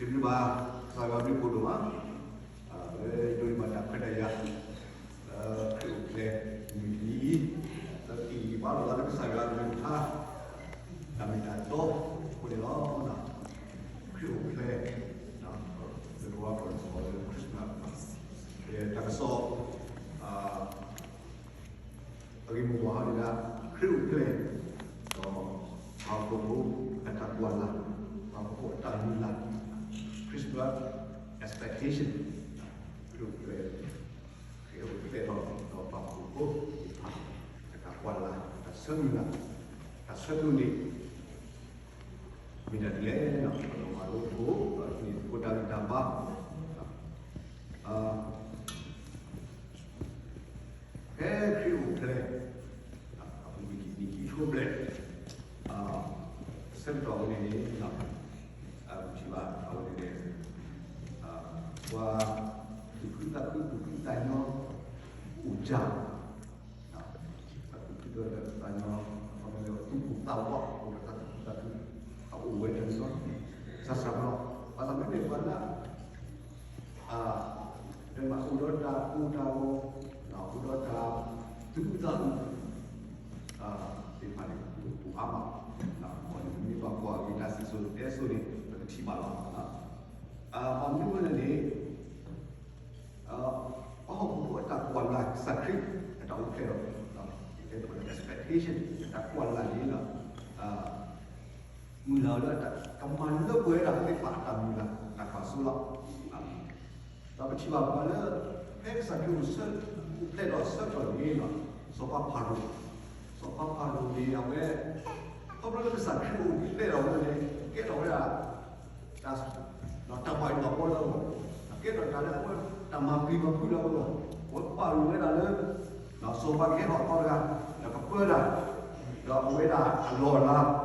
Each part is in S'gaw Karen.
တမ့ၢ်ဘၣ်, ကစၢ်ယွၤဘျုးဖှိၣ်ဒိၣ်မး, လၢယဒိးန့ၢ်ဘၣ်တၢ်ခွဲးတၢ်ယာ် လၢခရံာ်အိၣ်ဖျဲၣ်မုၢ်တနံၤအံၤ, လၢက့ၤဘါလီၤသးလၢကစၢ်ယွၤအကလုၢ်ကထါ တၢ်မ့ၢ်တၢ်တီအဃိန့ၣ်လီၤ. ခရံာ်အိၣ်ဖျဲၣ်, လၢကဝါကီၢ်စ့ၢ်ကီးလၢ Christmas တၢ်ကစီၣ် အဂ့ၢ်မိၢ်ပှၢ်ဟီဒ်ဒၣ် ခရံာ်အိၣ်ဖျဲၣ်, ဒီးပှၤဟီၣ်ခိၣ်ဖိအတၢ်ကွၢ်လၢ်, ပှၤဟီၣ်ခိၣ်ဖိအတၢ်မုၢ်လၢ်, ခရံာ်အိၣ်ဖျဲၣ်, expectation, ခရံာ်အိၣ်ဖျဲၣ်, ခရံာ်အိၣ်ဖျဲၣ်ထီၣ်ဒီးပှၤဟီၣ်ခိၣ်ဖိသ့ၣ်တဖၣ် အတၢ်ကွၢ်လၢ်, တၢ်ဆၢမုၢ်လၢ်, တၢ်ဆၢကတီၢ်န့ၣ် မ့ၢ်တၢ်ဒ်လဲၣ်, ပကမၤလိသကိး, ဒီးန့ၣ်သကိးတၢ်ဂံၢ်တၢ်ဘါ ဖဲခရံာ်အိၣ်ဖျဲၣ်, အပူၤကွံာ်နံၣ်ခံကထိဘျဲၣ်, ဆၢကတီၢ်ဝဲန့ၣ်န့ၣ်, ပထံၣ်ဘၣ်အဝဲန့ၣ်န့ၣ်, ပှၤသူၣ်ခုသးခုသူၣ်ခုသးညီအိၣ်စှၤ, သူၣ်ခုသးညီ, ခီဖျိလၢသူၣ်ကိၢ်သးဂီၤ အိၣ်ဒီးတၢ်သူၣ်ခုသးခု, အအိၣ်ဝဲတနီၤ, စှၤစှၤလီၤ, ဘၣ်ဆၣ်မ့မ့ၢ်ပှၤလၢ တမ့ၢ်အိၣ်ဒီးတၢ်ကိၢ်တၢ်ဂီၤ, အိၣ်ဒီးတၢ်သူၣ်ခုသးခု သ့ၣ်တဖၣ်န့ၣ် အိၣ်အါမး, မ့မ့ၢ်ဘၣ်ကွၢ်က့ၤတၢ်စံၣ်စိၤတဲစိၤန့ၣ် ပကထံၣ်ဘၣ်လီၤ. ဘၣ်မနုၤအဃိလဲၣ်န့ၣ်, ပှၤဟီၣ်ခိၣ်ဖိအတၢ်ကွၢ်လၢ်ကစၢ်ခရံာ်အတၢ်အိၣ်ဖျဲၣ်ဒီး, ယတဲတမ့ၢ်လၢ expectation အတၢ်ကွၢ်လၢ်န့ၣ်လီၤ. မုၢ်လၢ်လၢကမၤလၢပှဲၤဝဲဒၣ်သ့ၣ်တဖၣ်အတၢ်မုၢ်လၢ်တၢ်ကွၢ်စိလီၤ. ဒီးပထံၣ်ဘၣ်ပှၤလၢ ဖဲကစၢ်ခရံာ်အိၣ်ဆၢအိၣ်ဖျဲၣ်ဒီးဆၢကတီၢ်န့ၣ်, စီၤပၤဖၤရိၤ, စီၤပၤဖၤရိၤန့ၣ် အဝဲ, ခီဖျိလၢကစၢ်ခရံာ်အိၣ်ဖျဲၣ်ဒီးအဝဲန့ၣ် ကဲထီၣ်ဝဲဒၣ် တၢ်, တၢ်ဘၣ်ယိၣ်ဘၣ်ဘှီလၢအဂီၢ်, ကဲထီၣ်တၢ်လၢအဝဲတၢ်မၤပျံၤမၤဖုးလၢအဂီၢ်, အဝဲပာ်လီၤဝဲဒၣ်လၢ စီၤပၤကဟဲထီၣ်အသီတဂၤ, ဒီးကပၢတၢ်, ဒီးအဝဲဒၣ်အလီၢ်အလၤ,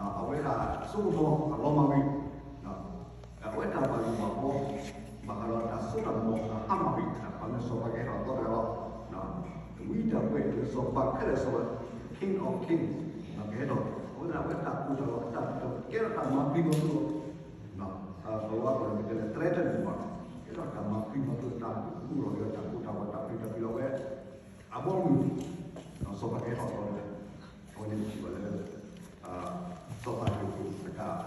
အဝဲဒၣ်အစိကမီၤအလီၤမၢ်ဝံၤ, အဝဲတၢ်ဘၣ်ယိၣ်ဘၣ်ဘှီ, ဘၣ်ဃးဒီးတၢ်စိတၢ်ကမီၤအဟါမၢ်ဝံၤ, ပှၤမ့ၢ်စီၤပၤကဟဲထီၣ်အသီတဂၤလီၤ. တဝံတၢ်ပှဲၤလၢစီၤပၤခဲလၢာ်စီၤပၤ King of Kings ကဟဲထီၣ်, အဝဲဒၣ်အဝဲတၢ်ကိၢ်တၢ်ဂီၤအတၢ်ပျံၤတၢ်ဖုး ကဲထီၣ်တၢ်မၤပျံၤမၤဖုးလီၤ. ပဝဲပှၤကတဲလၢ threaten န့ၣ်ဘၣ်, ကဲထီၣ်တၢ်မၤပျံၤမၤဖုး တၢ်ဘူၣ်လီၤက့ၤတၢ်ကိၢ်တၢ်ဂီၤတၢ်ပျံၤတၢ်ဖုးလီၤဝဲ အဘီအမုၢ်, စီၤပၤကဟဲထီၣ်အသီတဂၤ, အဝဲန့ၣ်ပထံၣ်ဘၣ်လၢ စီၤပၤဖၤရိၤအတၢ်,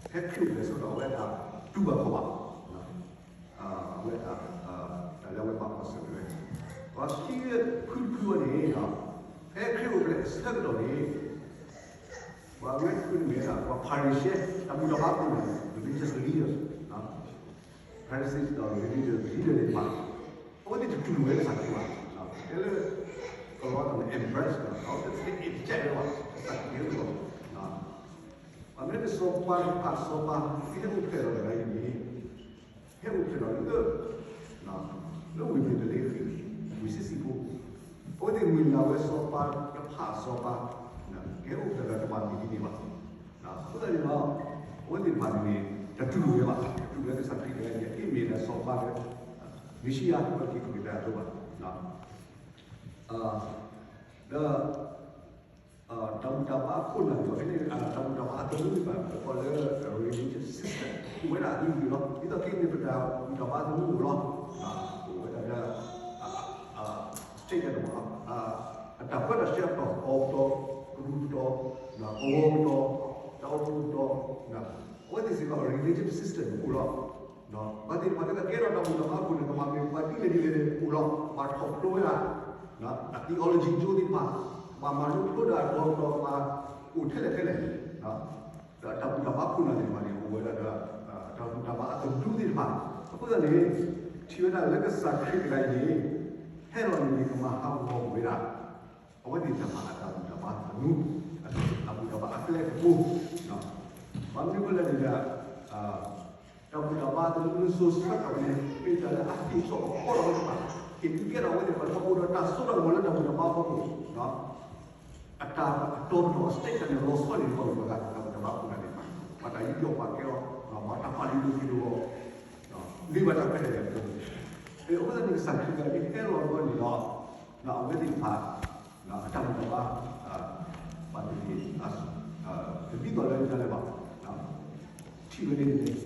ဖဲခရံာ်အိၣ်ဖျဲၣ်ဆၢကတီၢ် အဝဲတၢ်တူၢ်ဘၣ်ခီၣ်ဘၣ်, အဝဲတၢ်, တၢ်လၢအဝဲပာ်ဖျါဆၢၣ်မဲာ်, ပှၤခံဖုတဖုအံၤန့ၣ်, ဖဲခရံာ်အိၣ်ဖျဲၣ်အဆၢကတီၢ်န့ၣ်, ပှၤဝဲတဖုန့ၣ်မ့ၢ်ဝဲဒၣ် ပှၤဖၤရံၤၡဲ တၢ်ဘူၣ်တၢ်ဘါခိၣ်နၢ်, religious leaders, Pharisees ဒီး religious leaders သ့ၣ်တဖၣ်, အဝဲသ့ၣ်တတူၢ်လိာ်ဝဲကစၢ်ခရံာ်ဘၣ်, တဲလၢ ကလီၤတၢ်န့ၣ် embarrass အဝဲသ့ၣ်တကြိုက်ဝဲဘၣ်, ကစၢ်ခရံာ်ဟဲအိၣ်လီၤ, ပမ့ၢ်တစီၤပၤတဖၣ်စီၤပၤ ဟဲအိၣ်ဖျဲၣ်လီၤတဂၤအံၤန့ၣ်, ဟဲအိၣ်ဖျဲၣ်လီၤလၢ လၢဝ့ၢ်မ့ၢ်တလ့ဃံ, ဝ့ၢ်ဆံးဆံးဖိ, အဝဲသ့ၣ်မုၢ်လၢ်ဝဲစီၤပၤတဖၣ်စီၤပၤ, ကဟဲအိၣ်ဖျဲၣ်လီၤတဘၣ်မ့ၢ်ဒ်န့ၣ်ဘၣ်, အဃိသတးန့ၣ်ဒီး အဝဲသ့ၣ်တဖၣ်န့ၣ်န့ၣ် တတူၢ်လိာ်ဝဲဘၣ်, တတူၢ်လိာ်ဝဲကစၢ်ခရံာ်တဂၤအံၤ အမ့ၢ်ဒၣ်စီၤပၤလၢ မ့ၣ်ၡံအၤ လၢခံကတၢၢ်အသိးဘၣ်, ဒီး တၢ်ဘူၣ်တၢ်ဘါအခိၣ်နၢ်န့ၣ်ဒီး ဖဲန့ၣ် တၢ်ဘူၣ်တၢ်ဘါအသနူတဖၣ် ပကိးလၢ religious system အိၣ်ဝဲဒၣ်အဂ့ၤဂ့ၤလီၤ. ဒ်သိးခဲအံၤန့ၣ် ပတၢ်ဘူၣ်တၢ်ဘါသနူအိၣ်လီၤ. အိၣ်ဝဲဒၣ်လၢ state န့ၣ်မ့ၢ် အတၢ်ပၢတၢ်ဆှၢအပတီၢ် ကီၢ်ပတီၢ်, ကရူၢ်ပတီၢ်, ကဝီၤပတီၢ်, တၢ်အိၣ်ဖှိၣ်ပတီၢ်, အဝဲသ့ၣ်စ့ၢ်ကီး religious system အိၣ်လီၤ. ပှၤသ့ၣ်တဖၣ်လၢကကဲထီၣ်တၢ်ဘူၣ်တၢ်ဘါအခိၣ်န့ၣ် ကဘၣ်မ့ၢ်ပှၤဒ်လဲၣ်ဒ်လဲၣ်န့ၣ်အိၣ်လီၤ. ဘၣ်ထီၣ်ဖျိဝဲဒၣ် အ theology ကၠိသ့ၣ်တဖၣ်, ဘၣ်မၤလိဖျိဒၣ်ဒီး ဒီးဘၣ်အိၣ်ထဲလဲၣ်ထဲလဲၣ်, ဒီးတၢ်ဘူၣ်တၢ်ဘါခိၣ်နၢ်သ့ၣ်တဖၣ်န့ၣ် အိၣ်ဝဲဒၣ်ဒီး တၢ်ဘူၣ်တၢ်ဘါအသနူသ့ၣ်တဖၣ်. အဃိသတးန့ၣ် ထံၣ်ဝဲဒၣ်လၢကစၢ်ခရံာ်တဂၤအံၤန့ၣ် ဟဲလီၤန့ၣ်န့ၣ် ကမၤဟးဂီၤဝဲဒၣ် အဝဲသ့ၣ်တဖၣ်အတၢ်ဘူၣ်တၢ်ဘါသနူ, အတၢ်ဘူၣ်တၢ်ဘါအကျဲကပူၤ, ဘၣ်မနုၤအဃိလဲၣ်န့ၣ်ဒီး တၢ်ဘူၣ်တၢ်ဘါသနူလၢစိၤဆၢကတီၢ်န့ၣ် မ့ၢ်တၢ်လၢအဟ့ၣ်ထီၣ်အဖီထီၣ်ဝဲသ့ၣ်တဖၣ်, ဟ့ၣ်ကူကဲထီၣ်ဝဲသ့ၣ်တဖၣ်လၢအအိၣ်ဒီးတၢ်စိတၢ်ကမီၤလၢတၢ်ဘူၣ်တၢ်ဘါအဖီခိၣ်, အတၢ်အတီအလိၤ state န့ၣ် လီၤဆီန့ၣ် ပှၤဂုၤပှၤဂၤ တၢ်ဘူၣ်တၢ်ဘါအခိၣ်နၢ်သ့ၣ်တဖၣ်, ဘၣ်တၢ်ယူးယီၣ်ပာ်ကဲအီၤ, ဘၣ်တၢ်ပာ်လုၢ်ဒိၣ်ပှ့ၤဒိၣ်အီၤ, မ့ၢ်ဘၣ်တၢ်ခွဲးတၢ်ယာ်အဃိန့ၣ်, အဃိသတးန့ၣ် ကစၢ်ခရံာ်တဂၤအံၤဟဲလီၤအဂီၢ်န့ၣ်ဒီး အဝဲသ့ၣ်တဖၣ် အတၢ်ဘူၣ်တၢ်ဘါ ပာ်တ့ၢ် တဒ်သိးလၢဒ်လဲၣ်ဘၣ်, ထံၣ်ဝဲဒ်န့ၣ်န့ၣ်,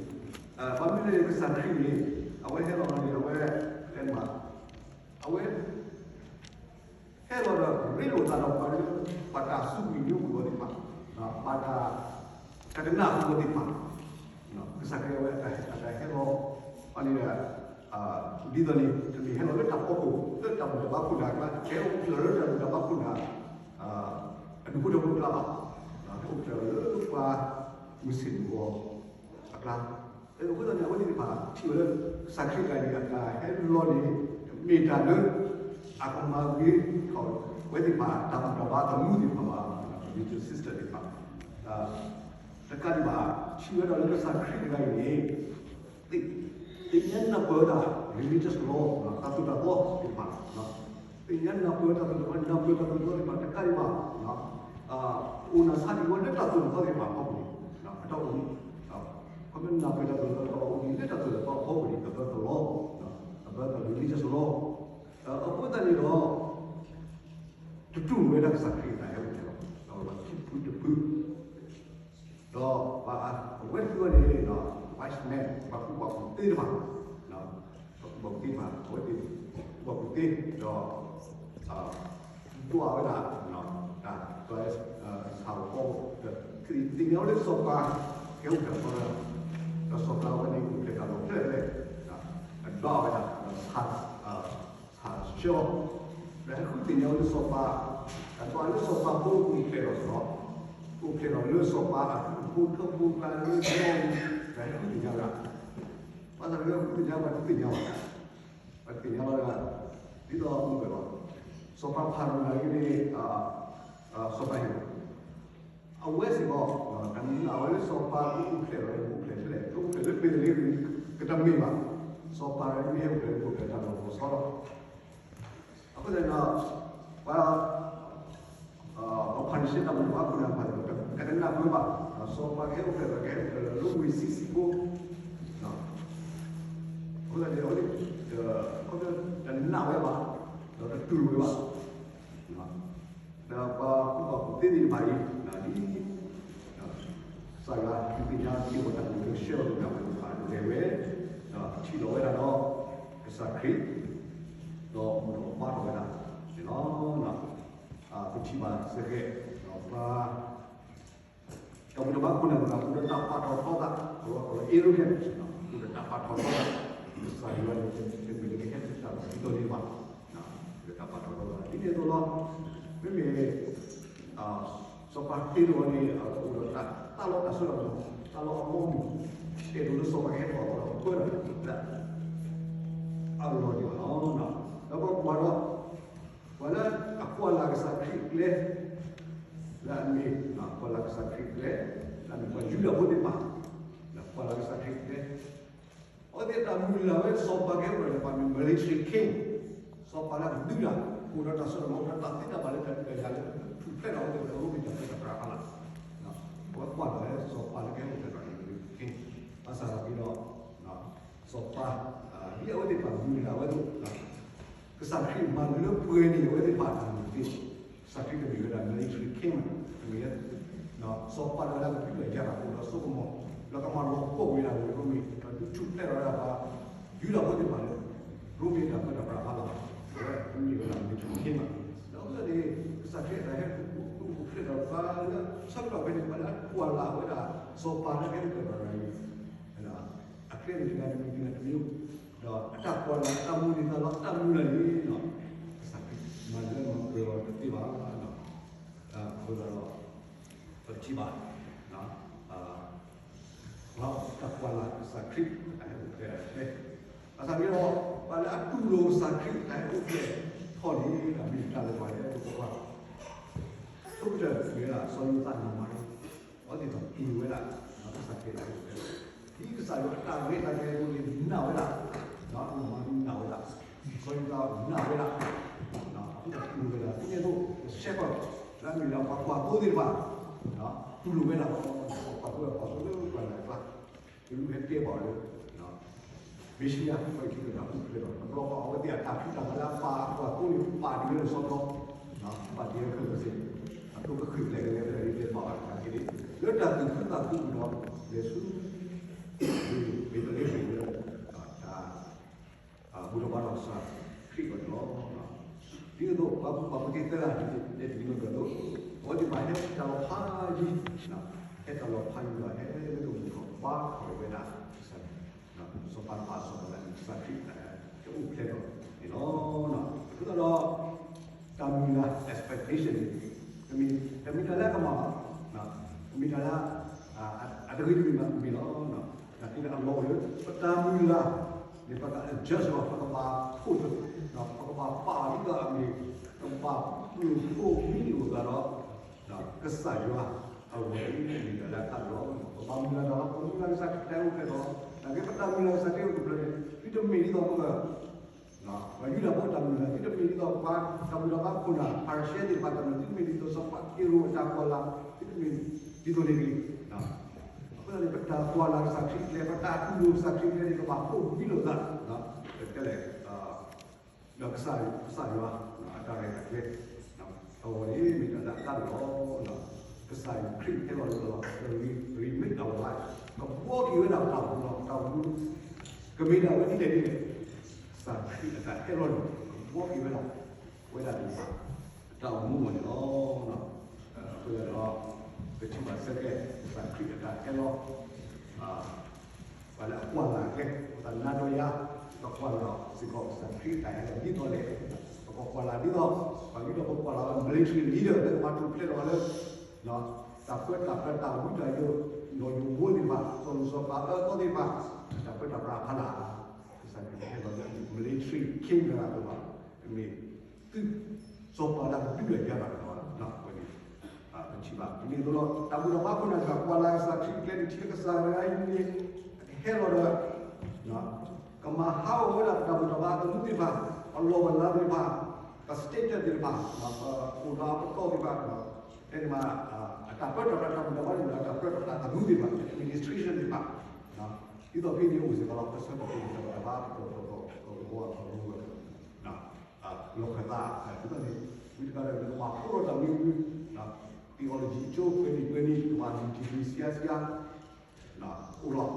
ဘၣ်မနုၤလဲၣ်န့ၣ် ကစၢ်ခရံာ်န့ၣ် အဝဲဟဲလီၤန့ၣ် အဝဲ တဲမး အဝဲ ဟဲလီၤဒီးရ့လိာ်သးဒီးပှၤလၢ ဘၣ်တၢ်စူးကွံာ်မံၤပူၤသ့ၣ်တဖၣ်, ဘၣ်တၢ် တကနၣ်ဃုာ်သ့ၣ်တဖၣ်, ကစၢ်ခရံာ်အဝဲအတၢ်ဟဲလီၤ ဘၣ်န့ၣ်ဒီး ဒ်သိးန့ၣ် တမ့ၢ်ဟဲလီၤလၢတၢ်ဖီခိၣ် လၢတၢ်ဘူၣ်တၢ်ဘါခိၣ်နၢ်အကျါ, ဟဲအိၣ်ဖျဲၣ်လီၤလၢတၢ်ဘူၣ်တၢ်ဘါခိၣ်နၢ် အဒူၣ်ဖိထၢဖိအကျါဘၣ်, ဟဲအိၣ်ဖျဲၣ်လီၤလၢပှၤမုၢ်ဆ့ၣ်မုၢ်ဂီၤအကျါ, အဃိသတးန့ၣ် အဝဲသ့ၣ်တဖၣ်ထံၣ်ဝဲလၢ ကစၢ်ခရံာ်တဂၤအံၤအတၢ်ဟဲလီၤန့ၣ် တမ့ၢ်တၢ်လၢ အကမၤဂ့ၤထီၣ်ဝဲသ့ၣ်တဖၣ်တၢ်ဘူၣ်တၢ်ဘါအမူသ့ၣ်တဖၣ်ဘၣ်, religious system သ့ၣ်တဖၣ် တကးဒံးဘၣ် ထံၣ်ဝဲဒၣ်လၢကစၢ်ခရံာ်တဂၤအံၤန့ၣ် သ့ၣ်ညါနၢ်ပၢၢ်ဝဲဒၣ် religious law တၢ်သိၣ်တၢ်သီသ့ၣ်တဖၣ်, သ့ၣ်ညါနၢ်ပၢၢ်တၢ်သိၣ်တၢ်သီ နၢ်ပၢၢ်တၢ်သိၣ်တၢ်သီသ့ၣ်တဖၣ်တကးဒံးဘၣ်, အိၣ်နၢ်ဆါဒံးဝဲလၢတၢ်သိၣ်တၢ်သီသ့ၣ်တဖၣ်အဖီခိၣ်န့ၣ် အတၢ်အိၣ်မူ ခီဖျိနၢ်ပၢၢ်တၢ်သိၣ်တၢ်သီအိၣ်ဒံးလၢတၢ်သိၣ်တၢ်သီအဖီခိၣ်န့ၣ် အဘၢသိၣ်လီၤ, အဘၢသိၣ် religious law အဃိသတးန့ၣ်ဒီး တတူၢ်ဝဲဒၣ်ကစၢ်ခရံာ်အတၢ်ဟဲအိၣ်ဖျဲၣ်လီၤ, ဒီးဝဲဒၣ်ထံဖုတဖု, ဒီးပှၤအဝဲသ့ၣ်န့ၣ် wise men ပှၤကူၣ်ဘၣ်ကူၣ်သ့တဖၣ်, ပှၤကူၣ်ဘၣ်ကူၣ်သ့တဖၣ် အဝဲသ့ၣ်ကူၣ်ဘၣ်ကူၣ်သ့ ဒီး ဒွးဝဲဒၣ် တၢ် ဆၣ်ဖိကီၢ်ဖိ ဒီးသ့ၣ်ညါဝဲလၢစီၤပၤ ကဟဲအိၣ်ဖျဲၣ်လီၤ ဒီးစီၤပၤဝဲန့ၣ်အိၣ်ဖျဲၣ်တၢ်လီၢ်ဖျဲၣ်ဖျဲၣ်, အဒွးဝဲဒၣ် ဆၣ်ဆၢ ဒီးဟဲဃုသ့ၣ်ညါဝဲလၢစီၤပၤ, အဒွးလၢစီၤပၤဖိအိၣ်ဖျဲၣ်လီၤဒီး အိၣ်ဖျဲၣ်လီၤလၢစီၤပၤအဒူၣ်ဖိထၢဖိအကျါလၢ ဒီးဟဲဃုသ့ၣ်ညါဝဲဒၣ်, ဘၣ်ဆၣ်ဒီးဟဲဃုသ့ၣ်ညါ ပှၤတသ့ၣ်ညါဘၣ်, ပှၤတသ့ၣ်ညါဘၣ်ဒီး ဒ်သိးမုၢ်ကလီၤ, စီၤပၤဖၤရိၤန့ၣ် စီၤပၤဟ့ၣ် အဝဲစ့ၢ်ကီး တၢ်မုၢ်လၢ်ဝဲလၢစီၤပၤကအိၣ်ဖျဲၣ်လီၤ အိၣ်ဖျဲၣ်ထဲလဲၣ် ကအိၣ်ဖျဲၣ်လၢပ့ၤသလ့ ကတမ့ၢ်ဘၣ်, စီၤပၤမ့ၢ်ဟဲအိၣ်ဖျဲၣ်လၢပ့ၤသလ့ တၢ်လီၢ်ကစီဒီလီၤ, အဃိသတးဒီး ပှၤ ပှၤဖၤရံၤၡဲတၢ်မုၢ်ဘၣ်ခိၣ်နၢ်တဖၣ် ကနၢ်ပၢၢ်ဘၣ် စီၤပၤကဟဲအိၣ်ဖျဲၣ်လီၤ ကဟဲအိၣ်ဖျဲၣ်လီၤလၢဝ့ၢ်ဆံးဆံးဖိ, အဃိသတးန့ၣ် တနၢ်ဝဲဘၣ် ဒီးတတူၢ်ဝဲဘၣ် ဒီးပှၤကူၣ်ဘၣ်ကူၣ်သ့သ့ၣ်တဖၣ်အံၤ ဒ် ကစၢ်ယွၤဒုးသ့ၣ်ညါ က့ၤဝဲတၢ်မုၢ်လၢဆှၢအီၤတဂၤဝဲသ့ၣ်တဖၣ်လဲၤဝဲ, ဒီးထံၣ်လီၤဝဲဒၣ်ဒီး ကစၢ်ခရံာ် ဒီးအိၣ်ဒီးဘါထီၣ်ဝဲဒၣ်န့ၣ်လီၤ. ပထံၣ်ဘၣ်စ့ၢ်ကီး ပှၤ တၢ်ဘူၣ်တၢ်ဘါခိၣ်နၢ်တဂၤ အိၣ်ဒီးတၢ်ပာ်ထီၣ်ထီသး ကလီကလီ arrogant အိၣ်ဒီးတၢ်ပာ်ထီၣ်ထီသး ကစၢ်ယွၤန့ၣ် တမ့ၢ်လၢကဟဲကစၢ်လီၤဒ်သိးန့ၣ်ဘၣ်, အိၣ်ဒီးတၢ်ပာ်ထီၣ်ထီသး ဒ်န့ၣ်အသိးလီၤ. မ့မ့ၢ် စီၤပၤတ့လီၤန့ၣ် အိၣ်ဒီးတၢ်လီတၢ်စိတၢ်ကမီၤ တၢ်လီအမီမုၢ် တဲဒိးလၢစီၤပၤကဟဲထီၣ်ဒီးပၢဒီး အလီၢ်ဒံးဘၣ်လီၤ. ဒီးပှၤကွၢ်ဒီး ပှၤလၢအကွၢ်လၢ်ကစၢ်ခရံာ်အကျဲ လၢအမ့ၢ် ကွၢ်လၢ်ကစၢ်ခရံာ်အကျဲ လၢအမ့ၢ်ပှၤယူဒၤဖိသ့ၣ်တဖၣ် ကွၢ်လၢ်ကစၢ်ခရံာ်အကျဲ အဝဲသ့ၣ်တၢ်မုၢ်လၢ်ဝဲစီၤပၤကဟဲအိၣ်ဖျဲၣ်န့ၣ် ပှၤမ့ၢ် military king စီၤပၤလၢအကဒုးတၢ် အိၣ်ဒီးတၢ်စိတၢ်ကမီၤ အိၣ်ဒီးတၢ်သ့တၢ်ဘၣ်လၢတၢ်ဒုးတၢ်ယၤလၢ ထူၣ်ဖျဲးထီၣ်ဝဲသ့ၣ်လၢရိမ့ၤတၢ်ပၢတၢ်ပြးဖးလၢ် အဝဲကွၢ်လၢ်ဝဲစီၤပၤလၢကဟဲအိၣ်ဖျဲၣ်န့ၣ် military king ဘၣ်ဆၣ်ဒီး စီၤပၤ ဒ်အဝဲသ့ၣ်တဖၣ်မုၢ်လၢ်ဝဲအသိး ကစၢ်ခရံာ်မၤလၢပှဲၤန့ၢ်အဝဲသ့ၣ်တဖၣ်အတၢ်မုၢ်သ့ၣ်, ကစၢ်ခရံာ်တမ့ၢ်ဝဲဒၣ် military king တမ့ၢ် စီၤပၤလၢအကဒုးတၢ်ယၤတၢ်အိၣ်ဒီးစိကမီၤ လၢကမၤလီၤပှီၢ်ကွံာ်တၢ်လၢရိမ့ၤ ဒီးဒုးထူၣ်ဖျဲးထီၣ်ဝဲဒၣ်ပှၤ ယူဒၤဖိသ့ၣ်တဖၣ်လၢ ရိမ့ၤတၢ်ပၢတၢ်ပြးဖးလၢ် အဝဲမ့ၢ်ဝဲဒၣ် military king ဒီးအဝဲန့ၣ် ကစၢ်ခရံာ်အတၢ်ဟဲအိၣ်ဖျဲၣ်ဒီးပှၤလၢ ဆၢကတီၢ်ဖဲန့ၣ် ပှၤလၢအကွၢ်လၢ်ဝဲဒၣ် စီၤပၤလၢကဟဲအိၣ်ဖျဲၣ်ဘၣ်တဂၤအံၤ အကျဲန့ၣ်တဂၤတမံၤတဂၤတမံၤ ဒီးအတၢ်ကွၢ်လၢ် အတၢ်မူန့ၢ်သးလီၤ အတၢ်မူလၢ်န့ၣ် ကစၢ်ခရံာ်မၤလၢမၤပှဲၤအီၤတသ့ဘၣ်. အဃိသတးဒီး ပကထံၣ်ဘၣ် တၢ်ကွၢ်လၢ်ကစၢ်ခရံာ်အတၢ်ဟဲအိၣ်ဖျဲၣ်အကျဲ ဘၣ်ဆၣ်န့ၣ်ဒီး ပှၤလၢအတူၢ်လိာ်ကစၢ်ခရံာ်အတၢ်ဟဲအိၣ်ဖျဲၣ်ထီၣ်န့ၣ် တၢ်မ့ၢ်တၢ်လၢပှၤဟဲအိၣ်ဖျဲၣ် ဆိကတၢၢ်မ့ၢ်ဝဲဒၣ် စီၤယိၤသးနီၢ်မၤရံ အဝဲသ့ၣ်တဖၣ်တူၢ်လိာ်ဝဲဒၣ် ကစၢ်ခရံာ်အတၢ်ဟဲအိၣ်ဖျဲၣ် ဒ်ကစၢ်ယွၤအတၢ်ရဲၣ်တၢ်ကျဲၤအသိးန့ၣ် နာ်ဝဲဒၣ် နီၢ်မၤရံနာ်ဝဲဒၣ် စီၤယိၤသးနာ်ဝဲဒၣ် အဃိသတးတူၢ်လိာ်ဝဲဒၣ် ဒ်န့ၣ်အသိး shepherd လၢအမ့ၢ်ဒၣ်ပှၤကွၢ်သိသ့ၣ်တဖၣ် တူၢ်လိာ်ဝဲဒၣ် ပှၤကွၢ်သိ ပှၤကွၢ်သိလၢပှၤလၢ်ကျါ ကလူးဟဲတဲဘၣ်အီၤလၢ မ့ၣ်ၡံအၤ ပှၤအံၤထံၣ်လၢတၢ်အိၣ်ဖျဲၣ်ဒီး တဘျီဃီအဝဲသ့ၣ်အတၢ်ဖံးတၢ်မၤလၢအပာ်အကွၢ်သိန့ၣ် ပာ်တ့ၢ်လၢစီတီ ပာ်တ့ၢ်လၢခဲလၢာ်စ့ၢ် အသိးကဃ့ၢ်ကျဲၤကလဲၤဖဲန့ၣ်တဲဘၣ်အီၤတခါက့ၤန့ၣ် လၢတၢ်သူၣ်ခုသးခုပူၤဒီး လဲၤဆူ မ့ၢ် သၢဂၤန့ၣ် တဲတမံၤလၢဘၣ်သိး အဝဲသ့ၣ်တဖၣ်ဟဲတၢ်လီၤဖးယံၤ, ဟဲတၢ်လီၤဖးယံၤဒီး ဟဲလၢကမူၣ်ထီၣ်ဘါထီၣ်ဝဲဒၣ်ကစၢ်ယွၤ, စီၤပၤတဖၣ်စီၤပၤလၢကစၢ်ခရံာ်အတၢ်ဟဲအိၣ်ဖျဲၣ်ထီၣ်န့ၣ်လီၤ. အဃိသတးဒီး တၢ်မုၢ်လၢ် expectation န့ၣ် တမ့ၢ်တၢ်လၢအကမၣ်ဘၣ်, တမ့ၢ်တၢ်လၢ အတဂ့ၤတမ့ၢ်ဘၣ်တမ့ၢ်လီၤ. နာ်က့လၢအလီၢ်အိၣ်လၢ ပတၢ်မုၢ်လၢ်န့ၣ် ပက adjust လီၤ, ပကဘၣ်ဖှိၣ်, ပကဘၣ်ပာ်ဒ်သိးအမ့ၢ်, ပကဘၣ်ဖှိၣ်မံလိာ်သးဒီး ကစၢ်ယွၤအဂီၢ်န့ၣ် မ့ၢ်တၢ်လၢအကါဒိၣ်လီၤ. ပဘၣ်မုၢ်လၢ်ဒီး ပမုၢ်လၢ်ကစၢ်ခရံာ်တၢ်အိၣ်ဖျဲၣ်ဒီး နာ်က့ပတၢ်မုၢ်လၢ်ကစၢ်ခရံာ်အိၣ်တဖျၢၣ်န့ၣ် သုတမ့ၢ်ဒ်သိးပ ပှၤယူဒၤဖိတၢ်မုၢ်လၢ် သုတမ့ၢ်ဒ်သိးပှၤတၢ်ဘူၣ်တၢ်ဘါခိၣ်နၢ် ဖၤရံၤၡဲသ့ၣ်တဖၣ်တၢ်မုၢ်လၢ်, သုတမ့ၢ်ဒ်သိးစီၤပၤဟ့ရိာ်အတၢ်ကွၢ်လၢ်, သုတမ့ၢ်ဒ်သိးန့ၣ်တဂ့ၤ. အဃိသတးန့ၣ် ပတၢ်ကွၢ်လၢ်ကစၢ်ခရံာ်ကျဲ, ပတၢ်တူၢ်လိာ်ကစၢ်ခရံာ်ကျဲန့ၣ် ကဘၣ်ဖှိၣ်မံလိာ်သး, ပတဲလဲၣ် ဒီးကစၢ်, ကစၢ်ယွၤအတၢ်ရဲၣ်တၢ်ကျဲၤအဂီၢ်န့ၣ် မ့ၢ်တၢ်လၢအကါဒိၣ်လီၤ. ကစၢ်ယွၤခရံာ်ဟဲလီၤလၢပဂီၢ် remake our life, ကဘှီက့ၤဝဲဒၣ်ပတၢ်အိၣ်မူလီၤ. ပတၢ်အိၣ်မူ ကမ့ၢ်ဒၣ်ဝဲဒ်လဲၣ်ဒ်လဲၣ်, ကစၢ်ခရံာ်အတၢ်ဟဲလီၤန့ၣ် ကဘှီက့ၤဝဲဒၣ် ဝဲဒၣ်န့ၣ် ပတၢ်အိၣ်မူအဂီၢ်န့ၣ်လီၤ. အဃိသတးဒီး ပထံၣ်ဘၣ်ဆၢက့ၤ ကစၢ်ခရံာ်အတၢ်ဟဲလီၤ ပှၤလၢအကွၢ်လၢ်ကျဲ, ပသးနါဒီးယၤ, ပကွၢ်လၢ်စ့ၢ်ကီးကစၢ်ခရံာ်အတၢ်ဟဲလီၤဒ်သိးလဲၣ်, ပကကွၢ်လၢ်ဒ်သိး ပှၤဒ်သိးပကွၢ်လၢ်ဝဲ military leader လၢကဘၣ်ထူၣ်ဖျဲးထီၣ်လၢ တၢ်ပၢတၢ်ပြးတၢ်ဝံတၢ်ယိာ် နီၢ်ယိာ်ဘိသ့ၣ်တဖၣ် စီၤလိၣ်စီၤပၤအၢသီသ့ၣ်တဖၣ် တၢ်ပၢတၢ်ပြးအဖီလာ် ကစၢ်ခရံာ်ဟဲလီၤလၢ military king တဂၤအသိးဘၣ်, မ့ၢ်သုး စီၤပၤလၢအဒုးအယၤတဂၤအသိးဘၣ်, ဝဲန့ၣ် ပထံၣ်ဘၣ် မ့ၢ်သိးဒီး တၢ်ဘူၣ်တၢ်ဘါခိၣ်နၢ်တဂၤ ကွၢ်လၢ်ကစၢ်ခရံာ်ကျဲန့ၣ် ထံၣ်လၢကစၢ်တဂၤအံၤန့ၣ် ကဟဲလီၤဒီး ကမၤဟးဂီၤဝဲဒၣ်ပတၢ်ဘူၣ်တၢ်ဘါအသနူသ့ၣ်တဖၣ်, ပလီၢ်ပလၤသ့ၣ်တဖၣ်, ပstationသ့ၣ်တဖၣ်, ပအိၣ်ဒီးအပတီၢ်သ့ၣ်တဖၣ်, တဲန့ၣ်မး အတၢ်ပၢတၢ်ပြး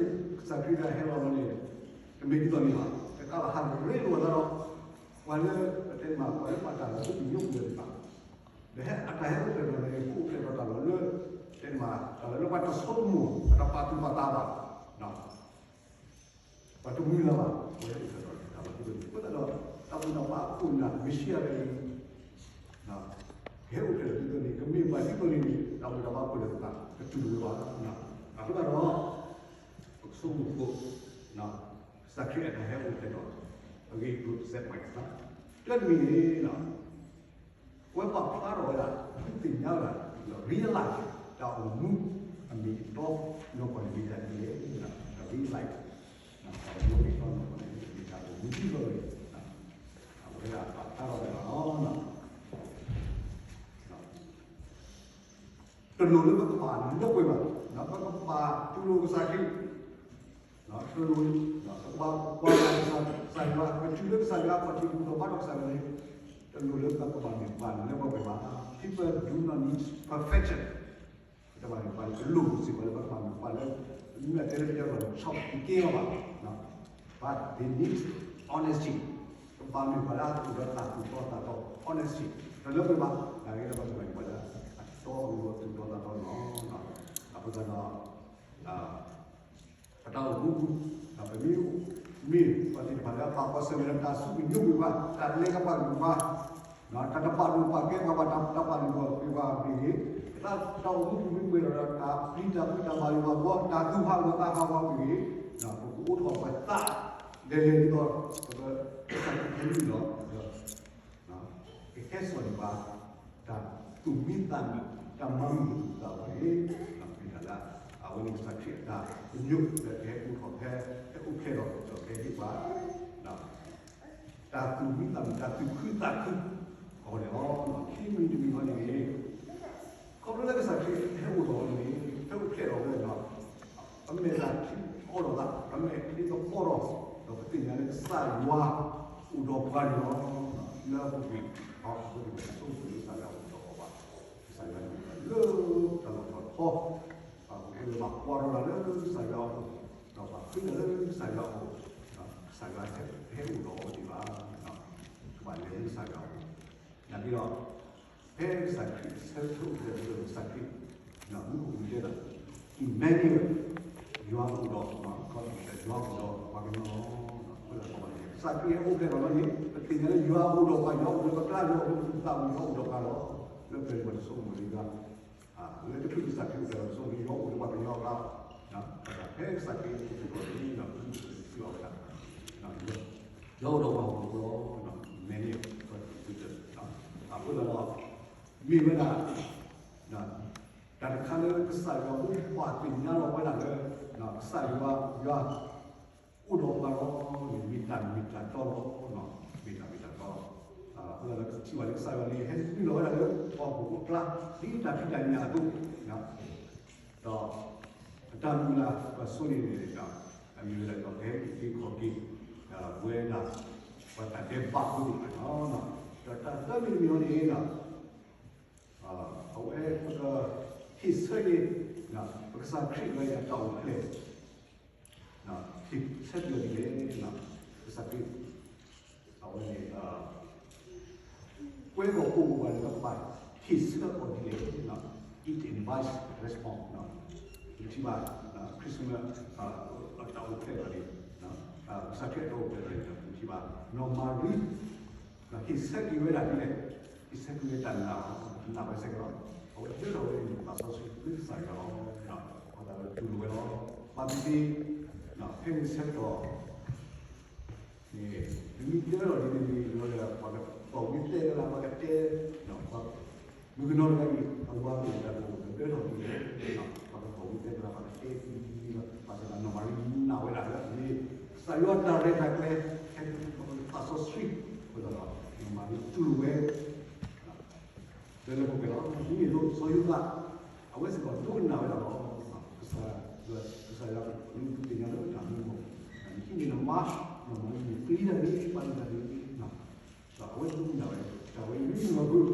တၢ်ဘူၣ်တၢ်ဘါန့ၣ် အတၢ်ပၢတၢ်ပြးသနူသ့ၣ်တဖၣ်, administrationသ့ၣ်တဖၣ်, ဒ်သိးဖဲန့ၣ်အိၣ်စ့ၢ်ကီးလီၤ ပဆၢကတီၢ်ဖဲန့ၣ်တၢ်ဘူၣ်တၢ်ဘါပတီၢ်ထီၣ်ထီၣ် ကဝီၤအသီတဖၣ် လီၢ်ခၢၣ်သး ဒ်သိးန့ၣ် ဝံတကးဒီး ကဘၣ်ဖျိထီၣ်တၢ်ဝံဝံ theologyကၠိပှဲၤနံၣ်ပှဲၤနံၣ် ကဘၣ်နုာ်ထံၣ်ဆံးဆံး အိၣ်လီၤ. အဃိသတးန့ၣ် ကစၢ်ခရံာ်တၢ်ဟဲလီၤန့ၣ် တမ့ၢ်ဒ်သိးန့ၣ်ဘၣ်, တကးဘၣ်ဟးရ့လိာ်အသးဒီး ပှၤလၢ ပတဲမး ပှၤလၢဘၣ်တၢ်အိၣ်ဖှိၣ်ပညိၣ်ပူၤသ့ၣ်တဖၣ်, ဒီးဟဲအတၢ်ဟဲအိၣ်ဖျဲၣ်ထီၣ်န့ၣ် အိၣ်ဖျဲၣ်ထီၣ်တၢ်လီၤလၢ ပတဲမး တၢ်လၢပှၤတဆိကမိၣ် ပှၤတပာ်သူၣ်ပာ်သးဘၣ် ပှၤတမုၢ်လၢ်ဘၣ် ပှၤဟဲအိၣ်ဖျဲၣ်ထီၣ်တၢ်လီၢ်ဒ်သိးန့ၣ် အဃိသတးဒီး တၢ်ဘူၣ်တၢ်ဘါခိၣ်နၢ် မ့ၢ်ဆံးအါဒ်အံၤ ကဟဲအိၣ်ဖျဲၣ်ထီၣ်ဒ်သိးန့ၣ် ကမ့ၢ်ဘၣ်ဒ်သိးန့ၣ်န့ၣ် တၢ်ဘူၣ်တၢ်ဘါခိၣ်နၢ်သ့ၣ်တဖၣ် တတူၢ်လိာ်ဘၣ်. အဃိသတးဒီး ပကဆိကမိၣ်ဃိ ကစၢ်ခရံာ်အတၢ်ဟဲအိၣ်ဖျဲၣ်ထီၣ် အဂ့ၢ်ကျိၤစဲးပှဲၤ တၢတမံၤန့ၣ် ပဝဲပာ်ဖျါထီၣ်ဝဲဒၣ် ဒုးသ့ၣ်ညါဝဲဒၣ် real life တၢ်အိၣ်မူအမ့ၢ်အတီ နီၢ်ကီၢ်န့ၣ်မ့ၢ်တၢ်ဒ်လဲၣ်, တၢ် real life တၢ်အိၣ်မူအမ့ၢ်အတီ နီၢ်ကီၢ်န့ၣ်မ့ၢ်တၢ်အိၣ်မူဒ်သိးလဲၣ်, အဝဲဒၣ်ပာ်ဖျါထီၣ်ဝဲဒၣ်လီၤ. တလိၣ်လၢပကဘၣ်လၢပှဲၤဘၣ်, ပကဘၣ်တူၢ်လိာ်ကစၢ်ခရံာ် တလိၣ် ပကဘၣ်ကွၢ်လၢ်ကစၢ်ယွၤ, ပတုၤလၢကစၢ်ယွၤ ပှၤထံၣ်ဘူၣ်ထီၣ်ဘါထီၣ်ကစၢ်ယွၤန့ၣ် တလိၣ်လၢပကဘၣ်မ့ၢ်ပှၤလၢပှဲၤဘၣ်. People do not need perfection. ပတဘၣ်မ့ၢ်ပှၤလၢပလိၣ်စ့ၢ်ကီးလၢပကဘၣ်မ့ၢ်ပှၤလၢ မ့ၢ်တဲလၢပယီၤ top tier ဘၣ်, but they need honesty. ကဘၣ်မ့ၢ်ပှၤလၢအသူၣ်ဒီးသးသူၣ်တီသးတီ honesty တလၢပှဲၤဘၣ်. နာ်က့လၢပကဘၣ်မ့ၢ်ပှၤလၢ အတီအလိၤသူၣ်တီသးတီန့ၣ်လီၤ. အဃိသတးဒီး ပတၢ်အိၣ်မူပူၤ ပမ့ၢ် မ့ၢ်ပှၤသ့ၣ်တဖၣ်လၢအပာ်ကီၢ်ဆၢၣ်မဲာ်ဒီးတၢ်စူၢ်ကညီၤကွံာ်ပှၤ, တၢ်လဲၤကပာ်ကပာ်ပှၤ, တၢ်တပာ်ဒိၣ်ပာ်ကဲပှၤဘၣ်, တၢ်တပာ်လုၢ်ပာ်ကဲပှၤမ့ၢ်ဂ့ၤ, တၢ်အိၣ်မူပူၤမ့ၢ်ပှဲၤဒီး တၢ်ပျံၤတၢ်ဖုးတၢ်ဘၣ်ယိၣ်ဘၣ်ဘှီ, တၢ်သူၣ်ဟးဂီၤသးဟးဂီၤမ့ၢ်ဂ့ၤ, ပကအိးထီၣ်ပသး လဲၤလဲၤဒ်သိး ပက ကစၢ်ခရံာ်ဟဲနုာ်လီၤ ကဟဲစိာ်န့ၢ်ပှၤ တၢ်သူၣ်မံသးမုာ်, တၢ်မၤမုာ်သူၣ်သးဂီၤန့ၣ် မ့ၢ်တၢ်လၢ အဝဲန့ၣ်ကစၢ်ခရံာ်အတၢ်ပညိၣ်လၢကဟဲအိးထီၣ်ဖဲ ဟဲအိၣ်ဖျဲၣ်ထီၣ်ဒီးကဟဲဟ့ၣ်ပှၤ တၢ်သူၣ်မံသးမုာ် တၢ်သူၣ်ခုသးခုအဂီၢ်န့ၣ်လီၤ. ခံမံၤတမံၤအဂီၢ်န့ၣ် ခီဖျိလၢကစၢ်ခရံာ်ဟဲအိၣ်ထီၣ်န့ၣ် ဟဲအိၣ်ဖျဲၣ်ထီၣ်ဝဲဒီး ပမဲာ်သးထံအီထီၣ်သး, ပမဲာ်ချံသပှီၢ်ထီၣ်, ဒီးပသ့ၣ်ညါလၢကစၢ်ယွၤအိၣ်ဒီးပှၤန့ၣ်လီၤ. လၢအပူၤကွံာ် ပဆိကမိၣ်လၢကစၢ်ယွၤအိၣ်ဒီးပှၤဘၣ်, ကစၢ်ယွၤန့ၣ်လၢတၢ်လီၢ်ထီၣ်ထီ, ပှၤကဘၣ်ကွၢ်ထီၣ်တၢ်လၢကစၢ်ယွၤအအိၣ်, ဒီးပှၤဃ့တၢ်လၢကစၢ်ယွၤအအိၣ်, ကစၢ်ယွၤဟဲအိၣ်ဒီးအီၤဒံးဘၣ်, ကဘၣ်လဲၤလၢကစၢ်ယွၤအအိၣ်. နာ်က့ဒီး ဖဲကစၢ်ခရံာ်ဆၢကတီၢ်အိၣ်ဖျဲၣ်အဃိဒီး ကစၢ်ခရံာ် မူခိၣ်ကတဲလီၤ Emmanuel, ယွၤအိၣ်ဒီး ယွၤအိၣ်ဒီးပှၤကညီလီၤ. အဃိသတးဒီး ကစၢ်ခရံာ်ဟဲအိၣ်ဖျဲၣ်ထီၣ်လီၤန့ၣ် ပသ့ၣ်ညါလၢယွၤအိၣ်ဒီးပှၤ, ယွၤအိၣ်ဒီးပကျါ, ယွၤအိၣ်ဒီးပသး, ယွၤအိၣ်ဒီးပှၤလီၤ. လၢပှၤတစိကမီၤလံဒီး လၢတချုးကစၢ်ခရံာ်အိၣ်ဖျဲၣ်ထီၣ်အစိၤန့ၣ် ယွၤအိၣ်ဒီးပှၤကညီအကျါ, ဖဲကစၢ်ခရံာ်အိၣ်ဖျဲၣ်ထီၣ်န့ၣ် မူခိၣ်ကတဲလီၤဝဲဒၣ် ယွၤအိၣ်ဒီးပှၤဟီၣ်ခိၣ်ဖိလီၤ. မ့ၢ်န့ၣ် အဃိသတးဒီး မ့ၢ်ဝဲဒၣ် တၢ်တခါလၢကစၢ်ယွၤအိၣ်ပှၤသ့ၣ်ညါလီၤဝဲဒၣ်လၢ ကစၢ်ယွၤ ယွၤ အိၣ်ဒီးပှၤလီၤန့ၣ် မ့ၢ်တၢ်မ့ၢ်တၢ်တီလီၤ. မ့ၢ်တၢ်မ့ၢ်တၢ်တီလီၤ. အဃိသတးဒီး ပထံၣ်ဘၣ်လၢကစၢ်ယွၤန့ၣ် ဟဲနုာ်လီၤဝဲဒၣ်လၢပှၤဟီၣ်ခိၣ်ဖိအကျါ ဒ်တၢ်ဖံးတၢ်ညၣ်အသိး ဒီး အတၢ်မုၢ်လၢ်ပှၤစိန့ၣ်န့ၣ်ဒီး အမ့ၢ်ဝဲဒၣ်ဒီး ကဟဲအုၣ်က့ၤခီၣ်က့ၤ ပဝဲဒၣ် ပှၤတၢ်ဒဲးဘးဖိသ့ၣ်တဖၣ်န့ၣ်လီၤ. ဒီးတၢ်သၢမံၤတမံၤန့ၣ်ဒီး အဝဲပက ဟ့ၣ်ဆၢက့ၤ ပကစၢ်ခရံာ်ဝဲအတၢ်အိၣ်ဖျဲၣ် ဟ့ၣ်ဆၢက့ၤအီၤဒ်လဲၣ်. ကစၢ်ခရံာ် အဝဲန့ၣ် ကွဲကီၢ်ကိးပှၤလၢပကဘၣ်ဟ့ၣ်ဆၢအီၤဒ်လဲၣ်. It invites response. ပထံၣ်ဘၣ် Christmas အတၢ်အိၣ်ဖျဲၣ်လီၤန့ၣ် ကစၢ်ခရံာ်အတၢ်အိၣ်ဖျဲၣ်လီၤန့ၣ် ပထံၣ်ဘၣ် နီၢ်မၤရံ ဟ့ၣ်ဆၢက့ၤဝဲဒၣ်ဒ်လဲၣ်. ဟ့ၣ်ဆၢက့ၤဝဲတၢ်နာ်လီၤ. နာ်ဝဲဆၢက့ၤလီၤ. အဝဲဒၢထီၣ်ဝဲန့ၣ် သးစီဆှံသးစၢ်ယွၤလီၤ. အဃိသတးဒီးတူၢ်လိာ်ဝဲလီၤ. ဘၣ်သ့ၣ်သ့ၣ် ဖဲန့ၣ်ဆၢကတီၢ် န့ၣ် မ့ၢ်ဒၢထီၣ်ဒ်န့ၣ်န့ၣ် ပှၤကသီၣ်ဝံသဲကလၤ ပှၤကတဲ မုၣ်ကနီၤတဂၤအံၤ အဝၤမ့ၢ်တၢ်ကအိၣ် ဒၢထီၣ်ဒ်လဲၣ် ပှၤကသီၣ်ဝံသဲကလၤ ပှၤကတဲသံလီၤ. ဘၣ်ဆၣ်ဒီးနီၢ်မၤရံနာ်ဝဲဒၣ်လၢ ကစၢ်ယွၤတၢ်ရဲၣ်တၢ်ကျဲၤ ဟဲသးစီဆှံ အဃိသတးဒီး နီၢ်မၤရံတူၢ်လိာ်ဝဲ လၢလၢပှဲၤပှဲၤလီၤ. ဒ်န့ၣ်အသိး စီၤယိၤသး အဝဲစ့ၢ်ကီးဒိကနၣ်ဝဲဒၣ်လီၤ. ကစၢ်ယွၤ ကစၢ်ယွၤ ပသ့ၣ်ညါလၢတၢ်မူအဂီၢ် ဟံးန့ၢ်နမါ နီၢ်မၤရံန့ၣ် ပျံၤတၢ်န့ၣ် ပာ်ဒိၣ်တၢ်န့ၣ် ဒီးအဝဲဒိကနၣ်ဝဲ တၢ်ဝဲမ့ၢ်မနုၤ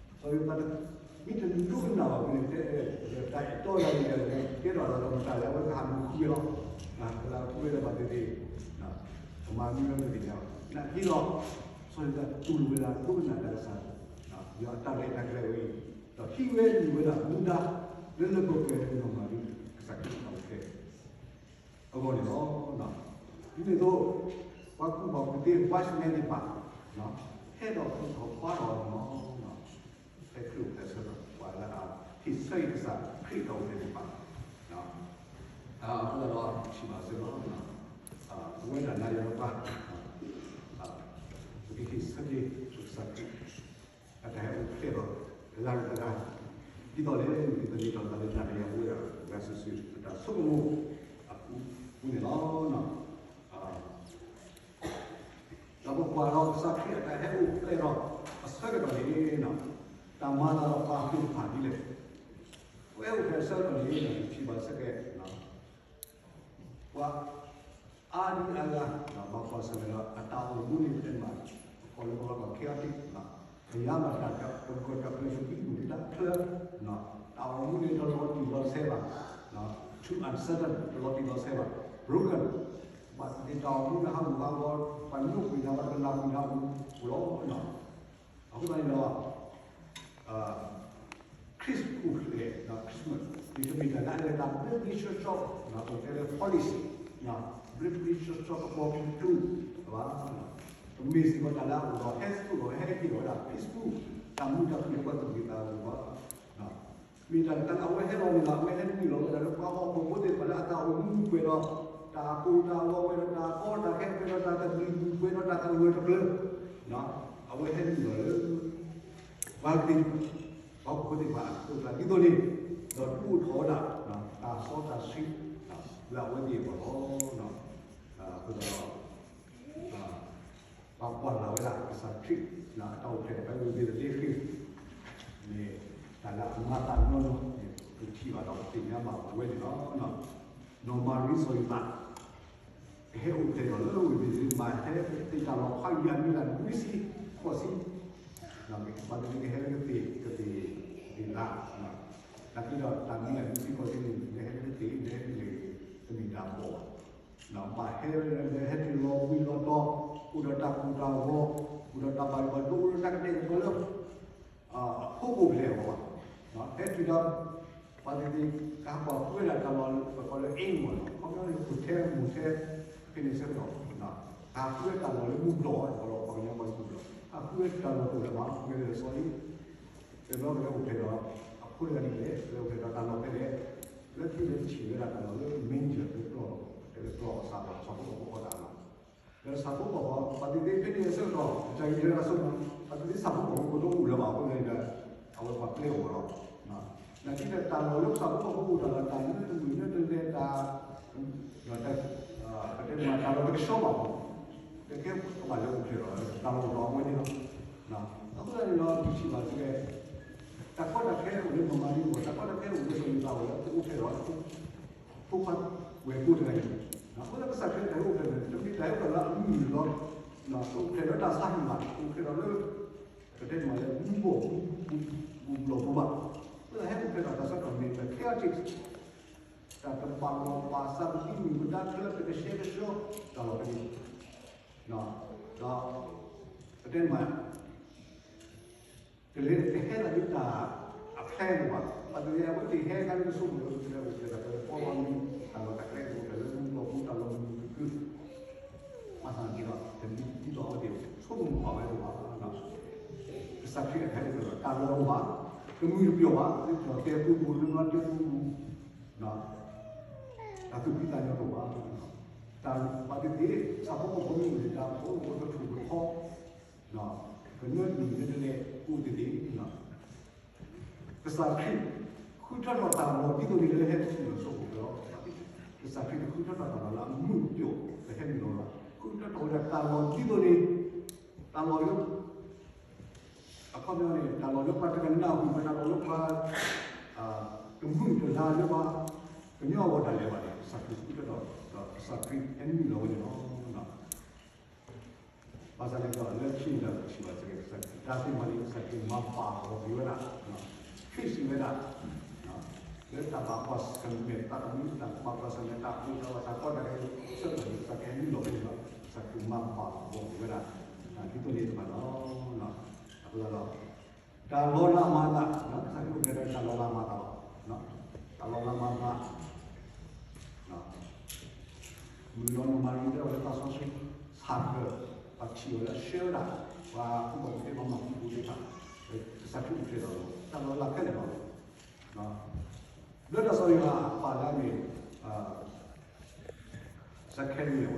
အဃိ စီၤယိၤသး မ့ၢ်တဒိကနၣ်ဘၣ်အဃိန့ၣ် တၢ်အဲၣ်တီယၤန့ၣ် ကဲထီၣ်အသးဒီးမတၤလဲၣ် အဝဲကဟးမုၢ်ဃုဝဲလီၤ. ကလၤဃုဝဲဒီးဘၣ်သ့ၣ်သ့ၣ် ကမၤနုၤလၢပသ့ၣ်ညါဘၣ် နာ်က့ဒီး စီၤယိၤသးတူၢ်လိာ်ဝဲဒၣ် ဒိကနၣ်တၢ်ကစၢ် ယွၤအတၢ်ရဲၣ်တၢ်ကျဲၤဝဲအံၤ ဒီးဟံးဝဲန့ၢ်ဝဲဒၣ်မူဒါ လၢလၢပှဲၤပှဲၤလၢနီၢ်မၤရံ ကစၢ်ခရံာ်အတၢ်အိၣ်ဖျဲၣ် အဂီၢ်န့ၣ်လီၤ. ဒ်န့ၣ်အသိး ပှၤကူၣ်ဘၣ်ကူၣ်သ့ wise men သ့ၣ်တဖၣ် ဟဲဒီးကူၣ်ထီၣ်ဘါထီၣ်အီၤန့ၣ်လီၤ. ဖဲခရံာ်အိၣ်ဖျဲၣ်ဆၢကတီၢ် ပှၤလၢအဟ့ၣ်ဆၢက့ၤကစၢ်ခရံာ်အတၢ်အိၣ်ဖျဲၣ်သ့ၣ်တဖၣ် အဃိသတးဒီး ထံၣ်ဘၣ်စ့ၢ်ကီးလီၤ. ပဝဲဒၣ်နၤယၤတဖၣ် ပကဟ့ၣ်ဆၢက့ၤပကစၢ်ခရံာ် အတၢ်ဟဲအိၣ်ဖျဲၣ်ဒီး တဂၤဒီးတဂၤ ဒ်သိးန့ၣ် မ့ၢ်ကသန့ၤထီၣ်သးလၢနၤဒီးယၤပဝဲဒၣ် တဂၤစုာ်စုာ် အတၢ်ဆိကမိၣ်အပူၤန့ၣ်လီၤ. ဒီးပကွၢ်ဒီးကစၢ်ခရံာ်အတၢ်ဟဲအိၣ်ဖျဲၣ်ဒီး အဆၢကတီၢ်န့ၣ် တၢ်မၤသးဒီးပှၤသ့ၣ်တဖၣ်ဒ်လဲၣ်. ပဝဲအိၣ်ဖျဲၣ်အဆၢကတီၢ်န့ၣ် ထံၣ်ဘၣ်ဆၢက့ၤ ပှၤအါဒံအါဂၤ ဘၣ်ကွၢ်ဆၢၣ်မဲာ်ဒီး အတၢ်အိၣ်မူန့ၣ် ပတဲမး ပကိးလၢပှၤလီၤ chaotic ကယၤမးတၢ် ပကီၢ်တၢ်ပျဲၢ်တပံးမုၢ်တၢ်ချၢ တၢ်အိၣ်မူန့ၣ် တလီၤတံၢ်လီၤဆဲးဘၣ် too uncertain တလီၤတံၢ်လီၤဆဲးဘၣ် broken ဘၣ်သ့ၣ်သ့ၣ်တၢ်အိၣ်မူန့ၣ် ဟးဂူာ်ဟးဂီၤ ပှၤညိကွံာ်နၤ ပှၤတကနၣ်ကွံာ်နၤအိၣ်လီၤ. အဃိသတးန့ၣ်ဒီး Christmas အိၣ်ဖျဲၣ် Christmas န့ၣ် တမ့ၢ်တၢ်လၢအလဲၤတၢ်ဘျ့ဘျ့ဆှီဆှီ ပတဲလၢ policy ဘျ့ဘျ့ဆှီဆှီ ကပီၤကံတူ ဘၣ်. ပမ့ၢ်စ့ၢ်ကီးတၢ်လၢအအိၣ်ဒီး ဟဲစိာ်ဒီး ဟဲဟ့ၣ်လီၤဝဲဒၣ် peaceful တၢ်မုာ်တၢ်ခုၣ်လၢပှၤသူၣ်ကံၢ်သးပှၢ် မ့ၢ်တၢ်တခါလၢအဝဲဟဲလီၤန့ၣ်လီၤ. အဝဲဟဲနုာ်လီၤဝဲဒၣ်လၢပှၤဟီၣ်ခိၣ်ဖိသ့ၣ်တဖၣ်လၢအတၢ်အိၣ်မူပှဲၤဒီး တၢ်ကိၢ်တၢ်ဂီၤပှဲၤဒီး တၢ်ကီတၢ်ခဲပှဲၤဒီး တၢ်သဘျ့ပူၤပှဲၤဒီး တၢ်ကရၢကရိ အဝဲဟဲနုာ်လီၤလၢ ပှၤသ့ၣ် ပှၤဟီၣ်ခိၣ်ဖိသ့ၣ်တဖၣ်အကျါဒ်သိးန့ၣ် ဒီးဒုးအိၣ်ထီၣ်ဝဲဒၣ် တၢ်စီတၢ်ဆှံ လၢအဝဲသ့ၣ်အဂီၢ်လီၤ. အဃိသတးဒီး ပှၤကွၢ်လၢ်ဝဲဒၣ်ကစၢ်ခရံာ် အတၢ်အိၣ်ဖျဲၣ်ဖဲဝံၤ သ့ၣ်သ့ၣ်ဃ့ န့ၣ် တၢ်လၢအမၤသးနီၢ်နီၢ်န့ၣ် ပထံၣ်ဘၣ်ဒီးပသ့ၣ်ညါဘၣ်ဝဲန့ၣ်လီၤ. နီၢ်မၤရံစီၤယိၤသး ကဟဲအိၣ်ဖျဲၣ်ထီၣ်လၢဝ့ၢ်ဘ့းသလ့ဟ့ၣ် မ့ၢ်ဟဲသ့ၣ်တၢ်လီၤဖးယံာ်အမံၤလၢနွံဆံဃိးဆံ ဘၣ်သ့ၣ်သ့ၣ်ကဟဲလၢကသ့ၣ် ကသ့ၣ်သ့ၣ်သး နာ်က့ဒီးတၢ်မံၤလၢနွံဆံဃိးဆံန့ၣ် လဲၤဟဲလၢကသ့ၣ် လဲၤဟဲလၢကသ့ၣ် တမ့ၢ်တၢ်ဘီၣ်ဘၣ်. ဘၣ်ဟဲလၢဟဲတုၤလီၤဝံၤလီၤဒီး အိၣ်ဒီးတၢ်ကိၢ်တၢ်ဂီၤ အိၣ် ဒီးတၢ်ဘၣ်ယိၣ်ဘၣ်ဒိအိၣ်လၢတၢ်ကတဲာ်ကတီၤလၢ အဖိကိၣ်ဖျဲၣ်အဂီၢ်ဘၣ်. ဟဲတုၤဒီး ပှၤသ့ၣ်သ့ၣ်ကဟးကွၢ်ဃုဝဲဒၣ်တၢ်လီၢ်လၢပကိးလၢ aim မ့ၢ်နီၤ, ခီပညီန့ၣ် ဟိုထဲမူထဲ ဖဲန့ၣ်ဆၢကတီၢ် ဟးဃုဝဲတၢ်လီၢ်လၢမူဘျီၣ် ပှၤကညီဘၣ်မူဘျီၣ် ဟးဃုဝဲတၢ်လီၢ်တအိၣ်လၢၤဘၣ် ဃုဝဲလၢစီၤလံ တဘျီကလဲၤအိၣ်ဖျဲၣ်ဒီး အဖိတဂၤဒ်လဲၣ်, လဲၤအိၣ်ဖျဲၣ်ဒီးတၢ်လီၢ်ဖဲလဲၣ်, လၢခံလၢထံၣ်ဝဲဒၣ်တၢ်လီၢ်လၢ manger လၢကျီၢ်, တဲလၢကျီၢ်အီၣ်ဆၣ်လီၤ ဆၣ်ဖိကီၢ်ဖိအီၣ်တၢ်လီၢ်, လၢဆၣ်ဖိကီၢ်ဖိ ပှၤသ့ၣ်သ့ၣ်ဖဲန့ၣ်အဆၢကတီၢ် တၢ်ဂ့ၢ်လၢတၢ်စိတၢ်ကမီၤ ပှၤသ့ၣ်သ့ၣ်ဆၣ်ဖိကီၢ်ဖိကဒိၣ်အိၣ်လၢၤဘၣ်အဃိန့ၣ်ဒီး အဝဲပှၤပျဲအီၤလီၤ. နာ်က့ဒီးတၢ်လီၢ်လၢပဆၣ်ဖိကီၢ်ဖိအိၣ်တၢ်လီၢ် တၢ်နၢတမုာ်နၢတလဲတၢ် ပတဲမးတၢ်လီၢ်တကဆှီဘၣ်မး, တကဲကဘၣ်လဲၤအိၣ်ဖျဲၣ်ဒီး တၢ်လီၢ်အိၣ်ဒီးအဝဲန့ၣ်လီၤ. အဃိသတးန့ၣ်ဒီး ပထံၣ်ဘၣ်စ့ၢ်ကီး တၢ်ကီတၢ်ခဲအိၣ်လၢမမၤဒ်အဂီၢ် တၢ်ကီတၢ်ခဲအိၣ်လၢစီၤယိၤသးအဂီၢ်လၢအိၣ်ဖျဲၣ်ဒီး ဖိခွါဝဲၢ်ကိတဂၤအံၤ, အဃိသတးကစၢ်ခရံာ်တၢ်အိၣ်ဖျဲၣ်န့ၣ် တမ့ၢ်တၢ်အိၣ်ဖျဲၣ်လၢအမုာ်လီၤ, အိၣ်ဖျဲၣ်လၢတၢ်ဆါဟံၣ်ဘၣ်, အိၣ်ဖျဲၣ်ဒီးလၢ ပတဲမးလၢမူဘီၣ်မူဘျီၣ်ပူၤဘၣ်, အဃိသတးဟဲအိၣ်ဖျဲၣ်ဒီးတၢ်ဆၢကတီၢ်မ့ၢ်တၢ် chaotic တၢ်တဘၣ်လီၢ်ဘၣ်စး ပတံၤမုၢ်ပတၢ်ချၢ တကဆှဲကဆှီ တၢ်လီၢ်ဖဲန့ၣ်, ဒီး ပတဲမး တလဲၤတဟဲလၢဒ်တၢ်အဖျဲလၢၤဘၣ်, ဘၣ်သ့ၣ်သ့ၣ်အဝဲသ့ၣ်ဟဲခါလၢကဆိကမိၣ်လၢကလဲၤအိၣ်ဖျဲၣ်ဒီး တၢ်လီၢ်မုာ် တၢ်လီၢ်တၢ်ကျဲအိၣ်ဖျဲၣ်လၢမူဘီၣ်မူ တၢ်လီၢ်မုာ်မုာ်ခုၣ်ခုၣ်, ဘၣ်ဆၣ်သနာ်က့ဒီး တမ့ၢ်ဒ်သိးအဝဲသ့ၣ်ဆိကမိၣ်ဘၣ်ဝဲအသိးဘၣ်, ကစၢ်ခရံာ်အတၢ်ဟဲအိၣ်ဖျဲၣ်ဒီး တၢ်လီၢ်တအိၣ်ဘၣ်, တမုာ်တပျီၢ်ဘၣ်, လၢပျီၢ်တဲပူၤပူၤ လၢနီၢ်တဲပူၤပူၤ တၢ်သူၣ်ဖှံသးညီတအိၣ်ဘၣ်, တၢ်ဘၣ်သ့ၣ်သ့ၣ် ဆၣ်ဖိကီၢ်ဖိမ့ၢ်အိၣ်န့ၣ် တၢ်ဖိအိၣ်ကထူၣ်ကထီ, ကနၢတမံၤလၢတလဲၤအိၣ်သ့ၣ်သ့ၣ်, ကစၢ်ခရံာ် ဃုထၢထီၣ်တၢ်လီၢ်ဒ်သိးန့ၣ်လၢဟဲထံၣ်လီၤစိၤဃိးကလီ, ကစၢ်ခရံာ်တဃုထၢထီၣ်တၢ်လီၢ်လၢအမုာ်ပျီၢ် ကဟဲနုာ်လီၤဘၣ်, ဃုထၢထီၣ်ဝဲဒၣ်တၢ်လီၢ်ဒ်သိးန့ၣ်, တၢ်လီၢ်လၢ အခီပညီန့ၣ် တၢ်လီၢ်လၢပှၤတကနၣ်ဝံၤ တၢ်လီၢ်လၢပှၤ တမုာ်တလၤလၢပှၤ ကညီအဂီၢ်ဒၣ်လဲာ်ဘၣ်န့ၣ် ကစၢ်ခရံာ်ဃုထၢထီၣ် ဒီးကစၢ်ခရံာ်ဟဲနုာ်လီၤဝဲန့ၣ်လီၤ. ဘၣ်ဆၣ်န့ၣ်ဒီး လၢခံန့ၣ်ဒီး ပထံၣ်ဘၣ်စ့ၢ်ကီး ကစၢ်ခရံာ် တၢ်သ့ၣ်တဖၣ်န့ၣ် ကစၢ်ခရံာ်မၤပာ်လီၤက့ၤဝဲဒၣ် ဖံးစံးဝဲဒၣ် လၢတၢ်ဘၣ်ကွၢ်ဆၢၣ်မဲာ်သးသမူ တၢ်ဘၣ်ကွၢ်ဆၢၣ်မဲာ်တၢ်အုၣ်သးအီၣ်တၢ်ကီတၢ်ခဲအဆၢကတီၢ်န့ၣ် ကစၢ်ခရံာ်ဟဲနုာ်လီၤဝဲန့ၣ်ဒီး ကစၢ်ခရံာ်မၤပာ်လီၤက့ၤဝဲဒၣ် ဒ်သိးန့ၣ်တဖၣ်လီၤ. အဃိသတးဒီး တၢ်လီၤလးမၤသး ကစၢ်ခရံာ်အိၣ်ဖျဲၣ်ဒီးတၢ်လီၤလးမၤသးလီၤ. တၢ်လီၤလးမၤသး မုၢ်လီၤနမၤရံတဲအီၤလၢသးစီဆှံ ဆၣ်ဃၢၤ ပှၤထံၣ်အီၤလၢအဆှၢဝဲဒၣ် ပှၤကူၣ်ဘၣ်ကူၣ်သ့ပှၤမၤကူၣ်ဘၣ်သ့ၣ်တဖၣ် ကစၢ်ခရံာ်အိၣ်ဖျဲၣ်ဒီး တၢ်လီၤလးခဲလၢာ်လီၤ. လၢတၢ်စီၤယိၤဟၣ်အပာ်လၢအမ့ၢ် စၤခဲရံယၤ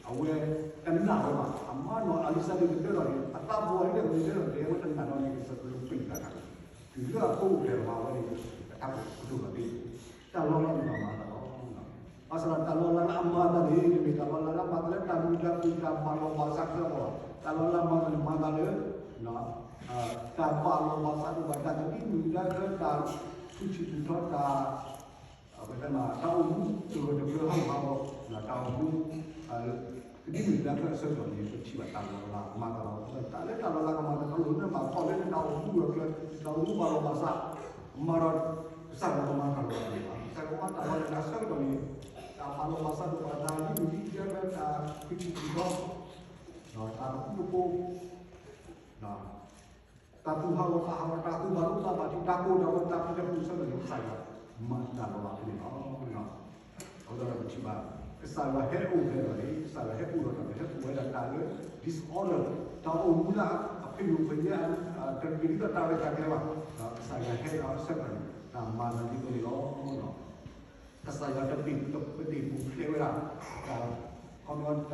အဝဲတနာ်ဝဲဘၣ်, အမါနီၢ်အလံၤစဘ့းကတၢၢ်ထီၣ်န့ၣ် အသးဘှီၣ်လံဒီးကတၢၢ်ထီၣ်န့ၣ် အဝဲတနာ်ဒီးန့ၣ် ကစၢ်ခရံာ်ပ့းတၢ်တၢ် တုၤလၢအဖိအိၣ်ဖျဲၣ်လီၤဘၣ်ဝဲန့ၣ် အတၢ်ကတိၤလီၤသ့ၣ် တၢ်လီၤလးန့ၣ်မၤသးလီၤ. ဘၣ်ဆၣ်ဒီးတၢ်လီၤလးလၢအမၤသးန့ၣ် တမ့ၢ်တၢ်လီၤလးလၢအမၤသးလၢတၢ်မုာ်တၢ်ခုၣ်တၢ်ပာ်လီၤဘၣ်စးခဲလၢာ်ဘၣ်, တၢ်လီၤလးမၤသးန့ၣ်မၤသးလၢ တၢ်ပာ်လီၤဘၣ်စးဒိၣ်ဘၣ် တၢ်ကဒံမုၢ်ကဒါက့ၤ တၢ်ထူၣ်ထံၣ်ထူၣ်ထီ တၢ် ပတဲမး တၢ်အိၣ်မူတဂၢၢ်တကျၢၤဟးဂီၤဟးဂီၤ တၢ်အိၣ်မူ ကဒံမုၢ်ကဒါက့ၤအဆၢကတီၢ်န့ၣ် ပထံၣ်ဘၣ်တၢ်လီၤလးမၤသးလီၤ. တၢ်လၢတၢ်လီၤလးကမၤသး တလိၣ်လၢဘၣ်ဖီၣ်လၢတၢ်အိၣ်မူဂၢၢ်ကျၢၤ တၢ်အိၣ်မူဘၣ်လီၤဘၣ်စး မၤဒီး ကစၢ်ယွၤကမၤတၢ်လီၤလးန့ၣ်ဘၣ်. ကစၢ်ယွၤကမၤတၢ်လီၤလးန့ၣ် အဆၢကတီၢ်န့ၣ် တၢ်ပာ်လီၤဘၣ်စးဒိၣ်ဘၣ် တၢ်ဒံမုၢ်ဒံကဲဘၣ် တၢ်ထူၣ်ထံၣ်ထူၣ်ထီ တၢ်ကပူၤကပိာ် တၢ်သူၣ်ဟးဂီၤသးဟးဂီၤ တၢ်သူၣ်ဘၣ်ဒိသးဘၣ်ထံး တၢ်ကိၢ်တၢ်ဂီၤ တၢ်ပျံၤတၢ်ဖုးအဆၢကတီၢ်န့ၣ် ကစၢ်ယွၤမၤတၢ်လီၤလးဖဲန့ၣ်လီၤ. အဃိသတးဒီးပထံၣ်ဘၣ် ကစၢ်ယွၤဟဲအိၣ်ဖျဲၣ်ဒီးန့ၣ် ကစၢ်ယွၤဟဲအိၣ်ဒီးတၢ် ဟဲအိၣ်ဝဲဒၣ်တၢ်လၢ disorder တၢ်အိၣ်မူလၢအဖံးမုၢ်ဖံးညၣ် တမ့ၢ်ဒ်သိးတၢ်ရဲၣ်တၢ်ကျဲၤဘၣ် ကစၢ်ယွၤဟဲဒီးအဆၢကတီၢ်န့ၣ် တၢ်မၤသးဒ်သိးန့ၣ်လီၤ. ကစၢ်ယွၤတပ့ၤတပ့ၤပူၤဖျဲးဝဲဒၣ်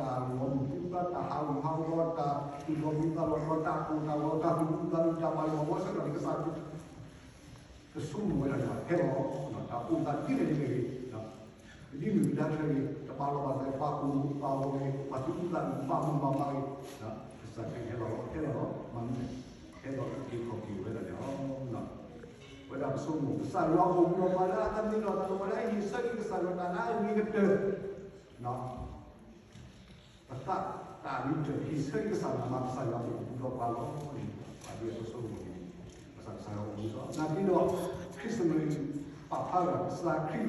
တၢ် ခီပညီ တၢ်လီၤမုၢ်သူၣ်သး တၢ်ဟးဂူာ်ဟးဂီၤ တၢ်သူၣ်လီၤမံသးလီၤ တၢ်ကိၢ်တၢ်ဂီၤ တၢ်သူၣ်အုးသးအုး တၢ်ဘၣ်ယိၣ်ဘၣ်ဘှီအဆၢကတီၢ်န့ၣ် ကစၢ် ကဆိကမိၣ်ဝဲဒၣ်န့ၣ် ဟဲလီၤ တၢ်အိၣ်သးဒ်လဲၣ်ဒ်လဲၣ်ဂ့ၤ ကဒံမုၢ်ကဒါက့ၤ တဘၣ်လီၤဘၣ်စး ဘၣ်ကိၢ်ဘၣ်ဂီၤဂ့ၤ ဘၣ်သူၣ်အုးသးအုး ဘၣ်မုာ်ဘၣ်ဘၣ်ဂ့ၤ ကစၢ်ခရံာ်ဟဲလီၤ ဟဲလီၤလီၤ မၤမနုၤလဲၣ် ဟဲလီၤအုၣ်က့ၤခီၣ်က့ၤဝဲဒၣ်န့ၣ်လီၤ. ဝဲဒၣ်ပဆိကမိၣ် ကစၢ်ယွၤအိၣ်ဒီးပှၤလၢအသးမ့ၢ်လီၤသးလီၤ ပှၤလၢအဟ့ၣ်ဆၢက့ၤကစၢ်ယွၤ တၢ်နါအမံၤကတၢၢ် ပသးတၢ်အမံၤကတၢၢ် ဟ့ၣ်ဆၢက့ၤကစၢ်ယွၤ မ့ၢ်ကစၢ်ယွၤအိၣ်ဒီးပှၤလီၤန့ၣ် ပှၤဒ်ပဆိကမိၣ်န့ၣ် ကစၢ်ယွၤအိၣ်ဒီး နာ်က့ဒီး ခရံာ်စမံး ပာ်ဖျါဝဲဒၣ် ကစၢ်ခရံာ်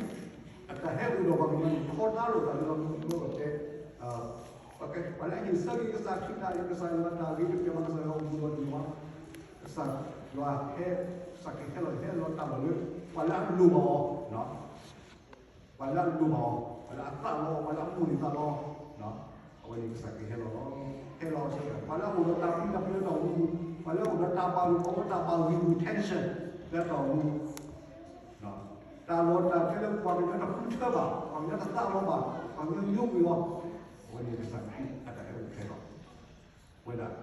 အတၢ်ဟဲအိၣ်ဒီးပှၤကညီန့ၣ် ခီဒါလိာ်သးလၢမူခိၣ်ကတဲ ပှၤလၢအဟ့ၣ်ဆၢက့ၤကစၢ်ခရံာ်တၢ်အံၤ ကစၢ်ယွၤတၢ်ဂ့ၤတကဲဘၣ် ကစၢ်ယွၤတၢ်အိၣ်မူလီၤတမံၤဘၣ်, ကစၢ်ယွၤဟဲ, ကစၢ်ခရံာ်ဟဲလီၤ ဟဲလီၤတၢ်လီၢ်လၢ ပှၤလၢအလိၣ်ဘၣ်အီၤ, ပှၤလၢအလိၣ်ဘၣ်အီၤ, ပှၤလၢအသးလီ, ပှၤလၢအမိၣ်န့ၢ်သးလီ, အဝဲန့ၣ်ကစၢ်ခရံာ်ဟဲလီၤ, ဟဲလီၤဆၢက့ၤ ပှၤလၢအအိၣ်ဒီးတၢ်ပျံၤတၢ်ဖုးလၢတၢ်အိၣ်မူပူၤ, ပှၤလၢအအိၣ်ဒီးတၢ်ဘၣ်လိာ်ဘၣ်ဝဲ တၢ်ဘၣ်ဂံာ်ဂူာ် tension လၢတၢ်အိၣ်မူ တၢ်လီၢ်တၢ်ကျဲလၢပှၤကညီတဃုထၢဘၣ်, ပှၤကညီတသးလီဘၣ်, ပှၤကညီညိကွံာ်လီၤ, အဝဲန့ၣ်ကစၢ်ခရံာ်အတၢ်ဟဲအိၣ်ဖျဲၣ်လီၤ, ဝဲဒၣ်,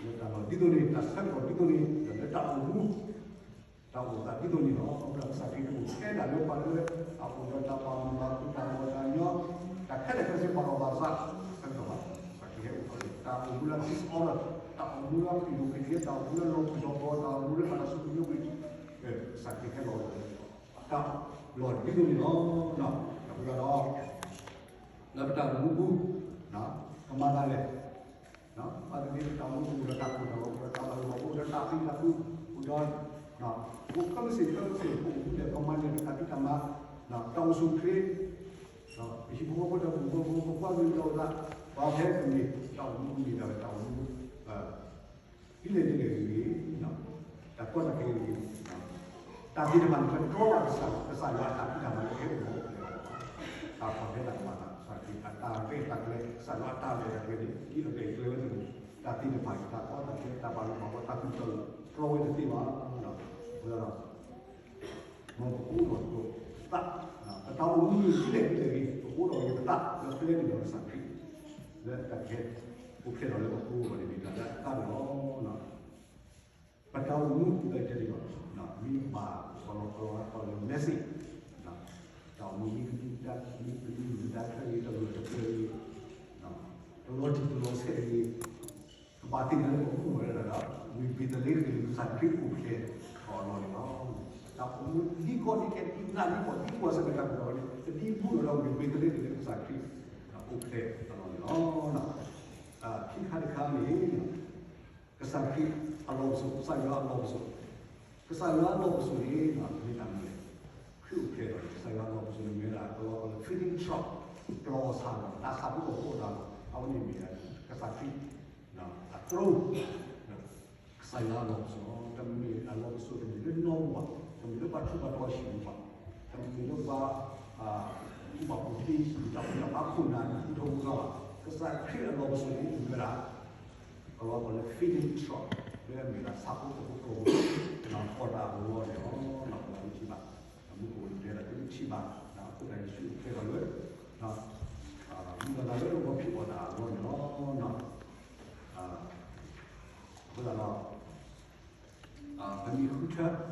လၢတၢ်လီၢ်ဒ်သိးန့ၣ် တၢ်ဆၢကတီၢ်ဒ်သိးန့ၣ် ဒီးလၢတၢ်အိၣ်မူ တၢ်အိၣ်သးဒ်သိးန့ၣ်လီၤ. အဃိဒီးကစၢ်ခရံာ်တအိၣ်ဖျဲၣ်ဒၣ်လၢပှၤလၢ အအိၣ်ဒီးတၢ်ဘၣ်မူဘၣ်ခု တၢ်လီၢ်တၢ်ညီ, တၢ်ခဲလၢာ်ခဲဆ့ဘၣ်လီၤဘၣ်စး, ဆၢကတီၢ်ဘၣ်, ကစၢ်ခရံာ်ဟဲအိၣ်ဖျဲၣ်လၢ တၢ်အိၣ်မူလၢ disorder, တၢ်အိၣ်မူလၢဖံးလိာ်ဖံးလဲ, တၢ်အိၣ်မူလၢလီၤပျံၤလီၤပျီ, တၢ်အိၣ်မူလၢတၢ်တၢ်ဆူၣ်ကညိကွံာ်, ကစၢ်ခရံာ်ဟဲလီၤလၢ တၢ်လီၢ်ဒ်သိးန့ၣ်လီၤ. အဃိဒီး လၢပတၢ်အိၣ်မူပူၤ, ကမၤသးလဲၣ်, ဘၣ်သ့ၣ်သ့ၣ် ပတၢ်အိၣ်မူပူၤ အိၣ်ဒီးတၢ်ကိၢ်တၢ်ဂီၤ, အိၣ်ဒီးတၢ်ဘၣ်လိာ်ဘၣ်ဝဲ, အိၣ်ဒီးတၢ်ပျံၤတၢ်ဖုး, အိၣ်ဒီး အိၣ်ခဲမုၢ်ဆ့ၣ်ခဲမုၢ်ဆ့ၣ် ပအိၣ်မူဒီး ကမၤန့ၢ်တၢ်ဖံးတၢ်မၤ, တၢ်အိၣ်ဆူၣ်အိၣ်ချ့, ပဟံၣ်ဖိဃီဖိဒီး ပဟံၣ်ဖိဃီဖိ ပကွၢ်က့ၤဒီးဝဲဒၣ်, ပှၤဖဲပမ့ၢ်တၢ်အိၣ်မူ ပမ့ၢ်ဒၣ်ဝဲတၢ်အိၣ်မူ ဒ်လဲၣ်ဒ်လဲၣ်ဂ့ၤဂ့ၤ, တၢ်ကီတၢ်ခဲဂ့ၤဂ့ၤ, တၢ်သ့ၣ်တဖၣ်န့ၣ် တြီဘၣ်ကစၢ်, ကစၢ်ယွၤအတၢ်ဖံးတၢ်မၤလၢဟဲအိၣ်လီၤ, တၢ်ဖီၣ်ဖဲတၢ်ကမၤသး ကစၢ်ခရံာ်အတၢ်ရဲၣ်တၢ်ကျဲၤ, ကစၢ်ယွၤအတၢ်ရဲၣ်တၢ်ကျဲၤ, ဒ်အရဲၣ်ကျဲၤဝဲန့ၣ်, တၢ်သ့ၣ်တဖၣ်န့ၣ် တၢ်ကီတၢ်ခဲ တၢ်ဘၣ်လိာ်ဘၣ်ဝဲ တၢ်သူၣ်တၢ်သၣ် တြီဝဲတသ့ဘၣ်, အဃိဒီး မ်ပကအိၣ်ဒီးပသး, ပတၢ်အိၣ်မူဒ်လဲၣ်ဒ်လဲၣ်ဂ့ၤ, ပကအိၣ်ဒီးပသးလၢပျဲနုာ်ဒီးကစၢ်ခရံာ်, လၢတၢ်ကဟဲအိၣ်ဖျဲၣ်ထီၣ်လၢပဃိန့ၣ် မ့ၢ်တၢ်လၢအသးန့ၣ်လီၤ. ပတၢ်အိၣ်မူ ပတဲတ့ၢ်လီၤ, မ့ၢ်ဘၣ်ကလီကလီလၢ message, တၢ်အိၣ်မူမ့ၢ်ကမံၤကဒါ, မ့ၢ်ကမံၤကဒါခဲအံၤ တလီၤတကျဲၤအံၤ, တလီၤတံၢ်တလီၤဆဲးအံၤ, ကဘၣ်သ့ၣ်ညါလၢပအိၣ်မူဝဲဒၣ်ဒီး မ့ၢ်ပ့းတလ့တကလုာ် ကစၢ်ခရံာ်အိၣ်ဖျဲၣ်ထီၣ်အလီၢ်န့ၣ်လီၤ. တၢ်အိၣ်မူဒ်ကီဒ်ခဲ ဒ်နးဒ်ဖှီၣ်ဒ်ကွၢ်ဆၢၣ်မဲာ်တၢ်ကပီၤန့ၣ် တဒ်ဘူးဒီး မ့ၢ်ပ့းတလ့တကလုာ် ကစၢ်ခရံာ်အိၣ်ဖျဲၣ်အလီၢ်န့ၣ်လီၤ. ခံခါတခါန့ၣ် ကစၢ်ခရံာ်အလီၢ်ပစိာ်, ကစၢ်ယွၤအလီၢ်ပစိာ်, ကစၢ်ယွၤအလီၢ်ပစိာ်န့ၣ် မ့ၢ်တၢ်မနုၤလဲၣ်. ခရံာ်အိၣ်ဖျဲၣ်ဒီး ကစၢ်ယွၤအလီၢ်ပစိာ်န့ၣ် မ့ၢ်ဝဲဒၣ် ကလီကလီ feeding trough, ကျီအီၣ်ဆၣ်လီၤ, တၢ်ဆၣ်ဖိကီၢ်ဖိအတၢ်လီၢ်, အဝဲန့ၣ်မ့ၢ်ဒၣ် ကစၢ်ခရံာ် အ throne, ကစၢ်ယွၤအလီၢ်ပစိာ်, တမ့ၢ်အလီၢ်ပစိာ်တမ့ၢ်လၢနီၢ်ပူၤဘၣ်, တမ့ၢ်လၢပှၤထူးပှၤတီၤဟံၣ်ပူၤဘၣ်, တမ့ၢ်လၢပှၤ ထူးပှၤတီၤသ့ဟံၣ်ပူၤ တၢ်ဖိတၢ်ဘါခိၣ်နၢ် တၢ်ထူးထီၣ်ဖိတၢ်ဘၣ်, ကစၢ်ခရံာ်အလီၢ်ပစိာ်န့ၣ် မ့ၢ်ဝဲဒၣ် ကလီကလီ feeding trough, လၢအမ့ၢ်ဒၣ်ဆၣ်ဖိကီၢ်ဖိကျီဖိ အီၣ်တၢ်အဂီၢ်န့ၣ်လီၤ. ပထံၣ်ဘၣ် မူခိၣ်ကတဲဒၣ် ပထံၣ်ဘၣ် အဃိသတး ယ့ၣ်ၡူးတဲဘၣ်လၢ မူလီၤသးလၢပဂီၢ်ဖံးအီၣ်တၢ်အဂီၢ်န့ၣ်လီၤ.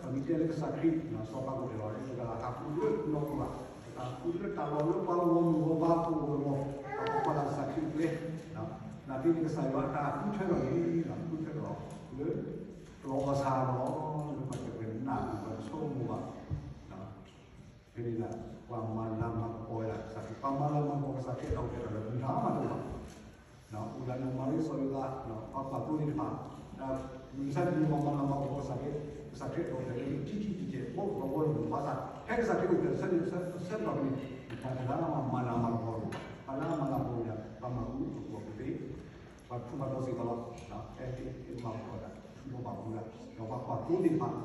အဃိသတးဒီး ပမ့ၢ်ဃုထၢ ပမ့ၢ်တဲလၢကစၢ်ခရံာ် စီၤပၤကတဲလီၤ ပတဟးဃုလၢနီၢ်ပူၤဘၣ်, ပတဟးဃုလၢတၢ်လီၢ်လၢပှၤဂီၢ်မုၢ်ဂီၢ်ပှၤ ပဂီၢ်ဂီၢ်, ပကွၢ်လၢ်ကစၢ်ခရံာ်ကျဲ, နာ်သက့န့ၣ် ကစၢ်ယွၤအတၢ်ဃုထၢထီၣ်န့ၣ် ဃုထၢထီၣ်လၢ ကျီအီၣ်ဆၣ်လီၤ, လၢပှၤတပှဲၤနး ပှၤတဆိကမိၣ်ဘၣ် ဖဲန့ၣ်ဒၣ် ပှၤမၤလၤမၤကပီၤဝဲဒၣ်ကစၢ်ခရံာ်, ပှၤမၤလၤမၤကပီၤကစၢ်ခရံာ်အတၢ်အိၣ်ဖျဲၣ်ထီၣ်လၢ မတၤမးတအိၣ်ဘၣ်. အိၣ်ဒၣ်နီၢ်မၤရံစီၤယိၤသး ပှၤကွၢ်သိသ့ၣ်တဖၣ်, မုၢ်မဆါတနံၤ ပှၤမၤလၤမၤကပီၤကစၢ်ခရံာ်, ကစၢ်ခရံာ်အတၢ်အိၣ်ဖျဲၣ်လၢ ထံထံတကဲး ဘီကီဘီလၢမုၢ်ဘၣ်ဆၣ် ဖဲကစၢ်ခရံာ်အိၣ်ဖျဲၣ်ဆၢကတီၢ်ဖဲန့ၣ် ပှၤတဂၤမၤလၤမၤကပီၤတအိၣ်ဘၣ်, ပှၤလၢအမၤလၤကပီၤဝဲဒၣ် ပှၤမၤကူအပှၤကူသ့ ပှၤထူးပှၤတီၤစ့ၢ်ကီးလီၤ. ဖဲမၤကပီၤတၢ် ထူးထီၣ်ဘၣ်မူဒၣ်, ဒီးပှၤကွၢ်သိသ့ၣ်တဖၣ်, ဒီ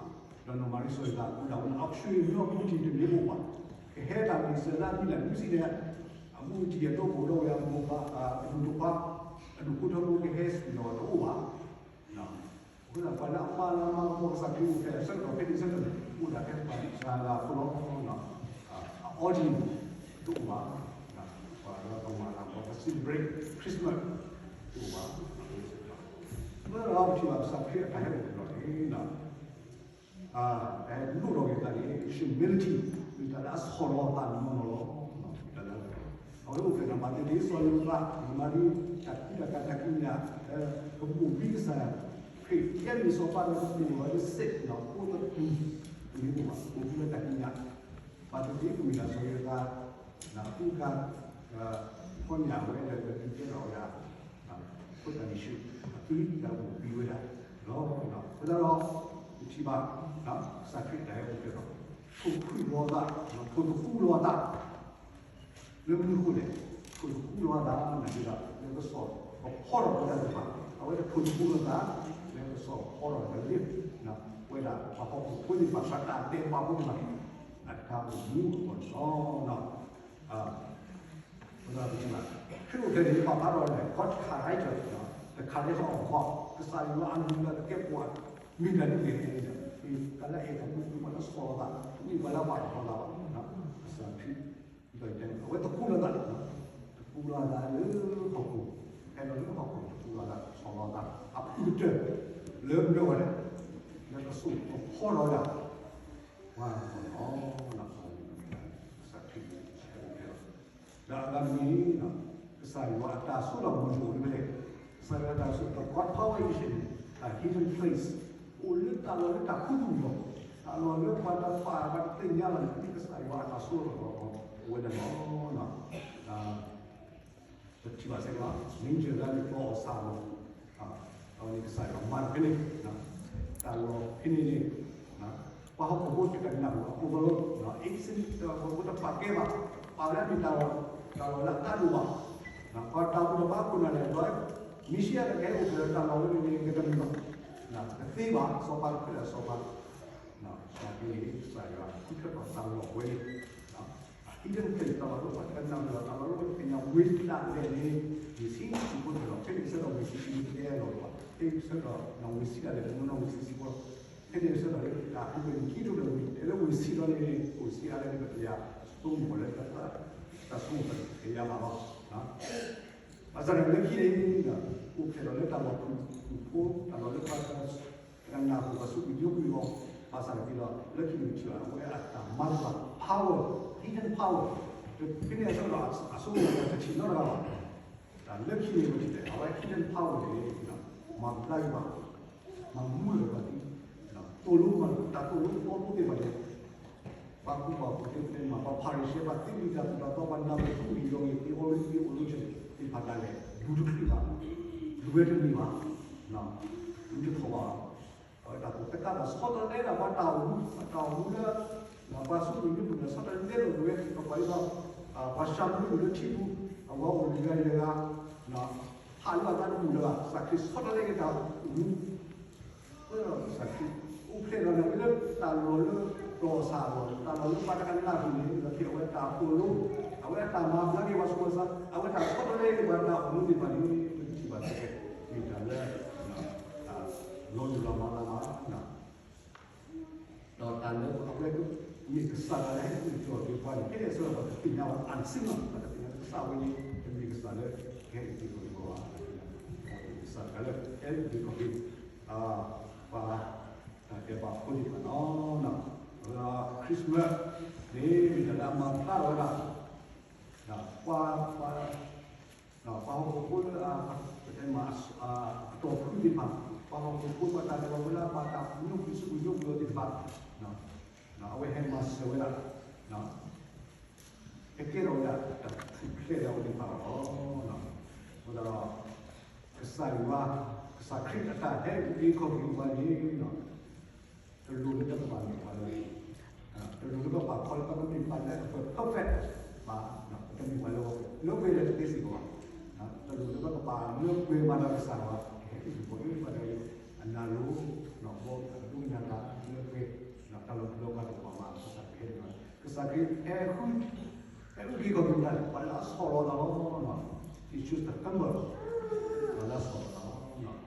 းနီၢ်မၤရံစီၤယိၤသး အိၣ်ဒၣ်ဝဲလၢ အဆွေမျိုး အမူအတံၤတမ့ၢ်အိၣ်ဘၣ်, ကဟဲတၢ်ဂ့ၢ်စၢၤလၢအမံၤလၢဒုးစံးန့ၣ်, အမူအတံၤအဒိဖိဒီးဝဲအမိၢ်ပၢ် အဒူၣ်ဖိ အဒူၣ်ဖိထၢဖိကဟဲစံၣ်ဒီးတအိၣ်ဘၣ်. အဃိသတး ပှၤလၢအမၤလၤမၤကပီၤကစၢ်ခရံာ်အိၣ်ဖျဲၣ်အဆၢကတီၢ်ဖဲန့ၣ်ဆၢကတီၢ်န့ၣ် အိၣ်ဒၣ်ထဲပှၤအံၣ်စရ့လးဖိလီၤ. အ audience တအိၣ်ဘၣ်, ပှၤလၢကမၤလၤကပီၤ က celebrate Christmas တအိၣ်ဘၣ်. အဃိသတးဒီးပထံၣ်ဘၣ်ကစၢ်ခရံာ်အတၢ်ဟဲအိၣ်ဖျဲၣ်ထီၣ်န့ၣ် တၢ်လၢအလိၣ်ထီၣ်က့ၤသးန့ၣ် humility မ့ၢ်တၢ်လၢအဆီၣ်လီၤအသးနီၢ်နီၢ်လီၤ. တၢ်လၢအဝဲအိၣ်ဖျဲၣ်န့ၣ် ဘၣ်သ့ၣ်သ့ၣ် စီၤယိၤသး မၤဒ် တၢ်ကူတၢ်ကၤတၢ်ကံးညာ် ကဘိၣ်ဘံကစၢ်ခရံာ် ကဲမ့ၢ်စီၤပၤဒီးကဘိၣ်ဝဲလၢစ့ၢ်ကီး ဖိသၣ်တမံၤ တမံၤတမံၤဘၣ် ကဘိၣ်ဘံလၢတၢ်ကံးညာ် ဘၣ်သ့ၣ်သ့ၣ် ကမ့ၢ်ဒၣ်စီၤယိၤသး အဃိက ဖီၣ်ညၣ်ဝဲဒီး ကသံကဲထီၣ်ဝဲဒၣ် အဃိသတးယ့ၣ်ၡူး အသုတၢ်ဘိၣ်ဘံဝဲဒၣ်လီၤ. အဃိသတးဒီး ပထံၣ်ဘၣ် ကစၢ်ခရံာ်တၢ်ဟဲအိၣ်ဖျဲၣ်ထီၣ် ထိၣ်သတြီၤသး ထိၣ်သတြီၤသး လၢမနုၤအဃိလဲၣ်, ထိၣ်သတြီၤသး နာ်က့ဒီး လၢ လၢကစီၣ်ကဖီထီၣ်ဝဲဒၣ်သ့ၣ်တဖၣ်, အဝဲတထိၣ်သတြီၤလိာ်သး, လၢကစီၣ်ကဖီထီၣ်တလ့ၣ်, ဝဲဒၣ်ပှၤဟီၣ်ခိၣ်ဖိသ့ၣ်တဖၣ် ပှၤတၢ်ဒဲးဘးဖိသ့ၣ်တဖၣ် အတၢ်အိၣ်မူအဂီၢ်န့ၣ်လီၤ. ခရံာ်အိၣ်ဖျဲၣ်န့ၣ် ပာ်ဖျါထီၣ်ဝဲန့ၣ် God character, တခါလၢဟီၣ်အဂီၢ် ကစၢ်ယွၤအမံၤလၢကကဲပှၤ မ့ၢ်တၢ်ဒ်န့ၣ်န့ၣ်, တၢ်လၢအဲၣ်တၢ်မူပှၤလၢဆီၣ်လီၤသး, တမ့ၢ်ပှၤလၢပာ်ထီၣ်သးဘၣ်, ကစၢ်ခရံာ် အဝဲတကူးလီၤသး, တကူးလီၤသးလၢဟီၣ်ခိၣ်, ဟဲလီၤလၢဟီၣ်ခိၣ် တကူးလီၤသး ဆီၣ်လီၤသး အပူၤကတၢၢ် လၢမ့ၢ်ဝဲဒၣ် လၢကစိာ်ကဖီထီၣ်ဝဲဒၣ် ပှၤအဂီၢ်လီၤ. ကစၢ်ခရံာ် ဒီးအဂၤတမံၤန့ၣ် ကစၢ်ယွၤအတၢ်စိတၢ်ကမီၤအိၣ်ဖဲလဲၣ်, ကစၢ်ယွၤအတၢ်စိ the God power is in a hidden place, အိၣ်လၢတၢ်လီၢ်လၢတၢ်ခူသူၣ်လီၤ, တၢ်လီၢ်လၢပှၤတပာ်ပှၤတသ့ၣ်ညါလီၤန့ၣ် ကစၢ်ယွၤအတၢ်စိတၢ်ကမီၤအိၣ်ဝဲန့ၣ်လီၤ. ပထံၣ်ဘၣ်စ့ၢ်ကီး မ့ၢ်ကၢၢ်လၢနကျီအီၣ်ဆၣ်လီၤ, အဝဲန့ၣ်ကစၢ်ယွၤမၤတဖဲန့ၣ်, တၢ်လီၢ်ဖဲန့ၣ်န့ၣ် ပှၤဟီၣ်ခိၣ်ဖိတကနၣ်အီၤ အကိၣ်ဘၣ်လီၤ, အ့စ့ၣ် ပှၤဟီၣ်ခိၣ်ဖိတပာ်ကဲဘၣ်, ပာ်ဝဲဒၣ်မ့ၢ်တၢ်လီၢ်, တၢ်လီၢ်လၢအတၢ်ဒိၣ်ဘၣ်, ပှၤတၢ်ဘူၣ်တၢ်ဘါခိၣ်နၢ်လဲၣ်ဒီး မ့ၢ်စံးအါတကဲအိၣ်ဖျဲၣ်လၢတၢ်လီၢ်ဝဲန့ၣ်န့ၣ် ကတမံၤဘၣ်, ကသ့ဘၣ် စီၤပၤတဖျၢၣ်အစီၤပၤ နာ်က့န့ၣ် ကစၢ်ယွၤဃုထၢထီၣ်တၢ်လီၢ်ဝဲန့ၣ်, hidden place တၢ်လီၢ်လၢပှၤတကနၣ်ဘၣ် တၢ်လီၢ်လၢပှၤတသ့ၣ်ညါ ဝ့ၢ်ဆံးဒၣ်လဲာ်န့ၣ်, ဝ့ၢ်ဆံးဆံးဖိတဖျၢၣ်လီၤ. ဖဲန့ၣ်ကဆၢထၢၣ်ဝ့ၢ်ဆံးဆံးဖိတကဲလီၤဘၣ်, ဖဲန့ၣ်ကဆၢထၢၣ် ဝ့ၢ်ဆံးဒၣ်လဲာ် တနီၤနီၤဝ့ၢ်ဆံးဆံးဖိ, ဖဲန့ၣ်ကဆၢထၢၣ်လၢတၢ်ဟူးဝဲန့ၣ် ခံကထိတဝ့ၢ် တဲလၢဝ့ၢ်ဆံးလီၤန့ၣ် အိၣ်ဆံးအါလဲၣ်န့ၣ် ပတယၤဆိကမိၣ်လၢ တၢ်ဆိကမိၣ်တသ့ၣ်ညါဘၣ်လီၤ. ဘၣ်ဆၣ်ဒီးလၢခံန့ၣ် အိၣ်ဖျဲၣ်လီၤလၢတၢ်လီၢ်ဖုၣ်ဖုၣ်ဖိ တၢ်လီၢ်လၢပှၤ တကနၣ်ပှၤစူးကွံာ်ညိကွံာ်အီၤ, ဘၣ်ဆၣ်သနာ်က့ဒီး လၢခံန့ၣ်ပထံၣ်ဘၣ် အဝဲအတၢ်မၤလၤ power, hidden power, ဖဲန့ၣ်အဆၢကတီၢ် အဆိကမိၣ်တထံၣ်နီတဂၤဘၣ်. တၢ်လၢခံန့ၣ်ပထံၣ်ဘၣ် အဝဲ hidden power န့ၣ် မၤဘျါက့ၤပှၤ, မၤမူလၢၤပှၤသံ, သိၣ်လိမၤ တၢ်သိၣ်လိသီဖိသ့ၣ်တဖၣ်န့ၣ် ပှၤကူပှၤကူသ့ၣ်တဖၣ်န့ၣ် ပှၤဖၤရံၤၡဲ ပှၤသ့လံာ်တၢ်သိၣ်တၢ်သီ ပှၤနၢ်ပၢၢ်ကူပှၤ theology သ့ၣ်တဖၣ်ဒၣ်လဲာ် လူၤတချုးဘၣ်, လူၤဝဲတန့ၢ်ဘၣ်, လူၤတထီၣ်ဘၣ်, အဝဲတၢ်သိၣ်တၢ်သီဒီးဆီတလဲဒၣ်ပှၤတၢ်အိၣ်မူ, ပှၤတၢ်အိၣ်မူလၢ ပှၤစူးကွံာ်ညိကွံာ်န့ၣ် ဆီတလဲလီၤဝဲ, ပှၤပှၤအံၤဒီး ပှၤၡၤမရံအိၣ်လၢထံပူၤ, အဝဲအိၣ်လၢယွၤယွၤ ဟးလၢအသးတမုာ်လၢၤဘၣ်, ကစၢ်ခရံာ်ဆီတလဲက့ၤတၢ်အိၣ်မူ အဃိဒီးကစၢ်ခရံာ် အိၣ်ဖျဲၣ်လီၤန့ၣ် လၢတၢ်လီၢ်လၢ ကျီၢ်စၢ်လီၤ, တၢ်လီၢ်လၢပှၤတကနၣ်ဃုာ်န့ၣ် ဒီးက့ၤအဝဲတၢ်သိၣ်လိ, အဝဲအတၢ်မၤဘျါက့ၤပှၤဆူးပှၤဆါ, အဝဲတၢ်ဆီတလဲက့ၤပှၤတၢ်အိၣ်မူသ့ၣ်တဖၣ်န့ၣ် ပထံၣ်ဘၣ်ထဲ မ့ၢ်တၢ်လၢ လီၤလိၢ်လီၤမးလၢမး ဒီးတၢ်လၢအဝဲမ့ၢ်ကစၢ်တဂၤလၢဟဲအုၣ်က့ၤခီၣ်က့ၤပှၤန့ၣ် ဖဲအဆၢဒီးပှၤတသ့ၣ်ညါဘၣ် unseen လီၤ, ပှၤတသ့ၣ်ညါလၢကစၢ်ဝဲန့ၣ် တမ့ၢ်ကစၢ်လၢကဟဲအုၣ်က့ၤခီၣ်က့ၤပှၤဘၣ်, ကစၢ်တဂၤလၢဟဲအုၣ်က့ၤခီၣ်က့ၤ ပှၤတၢ်ဒဲးဘးဖိသ့ၣ်တဖၣ်လီၤ. ဒီး Christmas န့ၣ် မ့ၢ်တၢ်လၢအမၤဖျါထီၣ်ဝဲဒၣ် ပှၤ ပှၤ ပှၤဟီၣ်ခိၣ်ဖိလၢ ပတဲမး အတီၢ်ဖုသ့ၣ်တဖၣ်, ပှၤဟီၣ်ခိၣ်ဖိပှၤတၢ်ဒဲးဘးဖိလၢအဘၣ်တၢ်ညိကွံာ်စူးကွံာ်ညိကွံာ်အီၤသ့ၣ်တဖၣ်, အဝဲဟဲမၤစၢၤဝဲဒၣ် ဟဲကဲထီၣ်ဝဲဒၣ်တၢ်ထူၣ်ဖျဲးလၢအဝဲသ့ၣ်တဖၣ်လီၤ. အဃိသတးဒီး ကစၢ်ယွၤ ကစၢ်ခရံာ်အတၢ်ဟဲအုၣ်က့ၤခီၣ်က့ၤပှၤန့ၣ် တလိၣ်လၢပကဘၣ်မ့ၢ်ပှၤလၢ တလိၣ်လၢပကဘၣ်ခီလၢပကမ့ၢ်ပှၤလၢအ perfect ဘၣ်, ပတမ့ၢ်ပှၤလၢ လၢပှဲၤဒီးတသ့စ့ၢ်ကီးဘၣ်. တလိၣ်လၢပကဘၣ်လၢပှဲၤမးဒီးကစၢ်ယွၤ ကဟဲအုၣ်က့ၤခီၣ်က့ၤပှၤဒီး အနၢ်လိၤ ဒီးအဒိကနၣ်တၢ်လၢပှဲၤ တၢ်လီၤပျံၤလီၤဖးတအိၣ်ဘၣ်မး ကစၢ်ခရံာ်ဟဲန့ၣ် ကစၢ်ခရံာ်ဟဲဃု ဟဲအုၣ်က့ၤခီၣ်က့ၤပှၤ ပှၤလၢအဆီၣ်လီၤသးလီၤ. He choose the humble ပှၤလၢအဆီၣ်လီၤသးလီၤ. ပထံၣ်ဘၣ်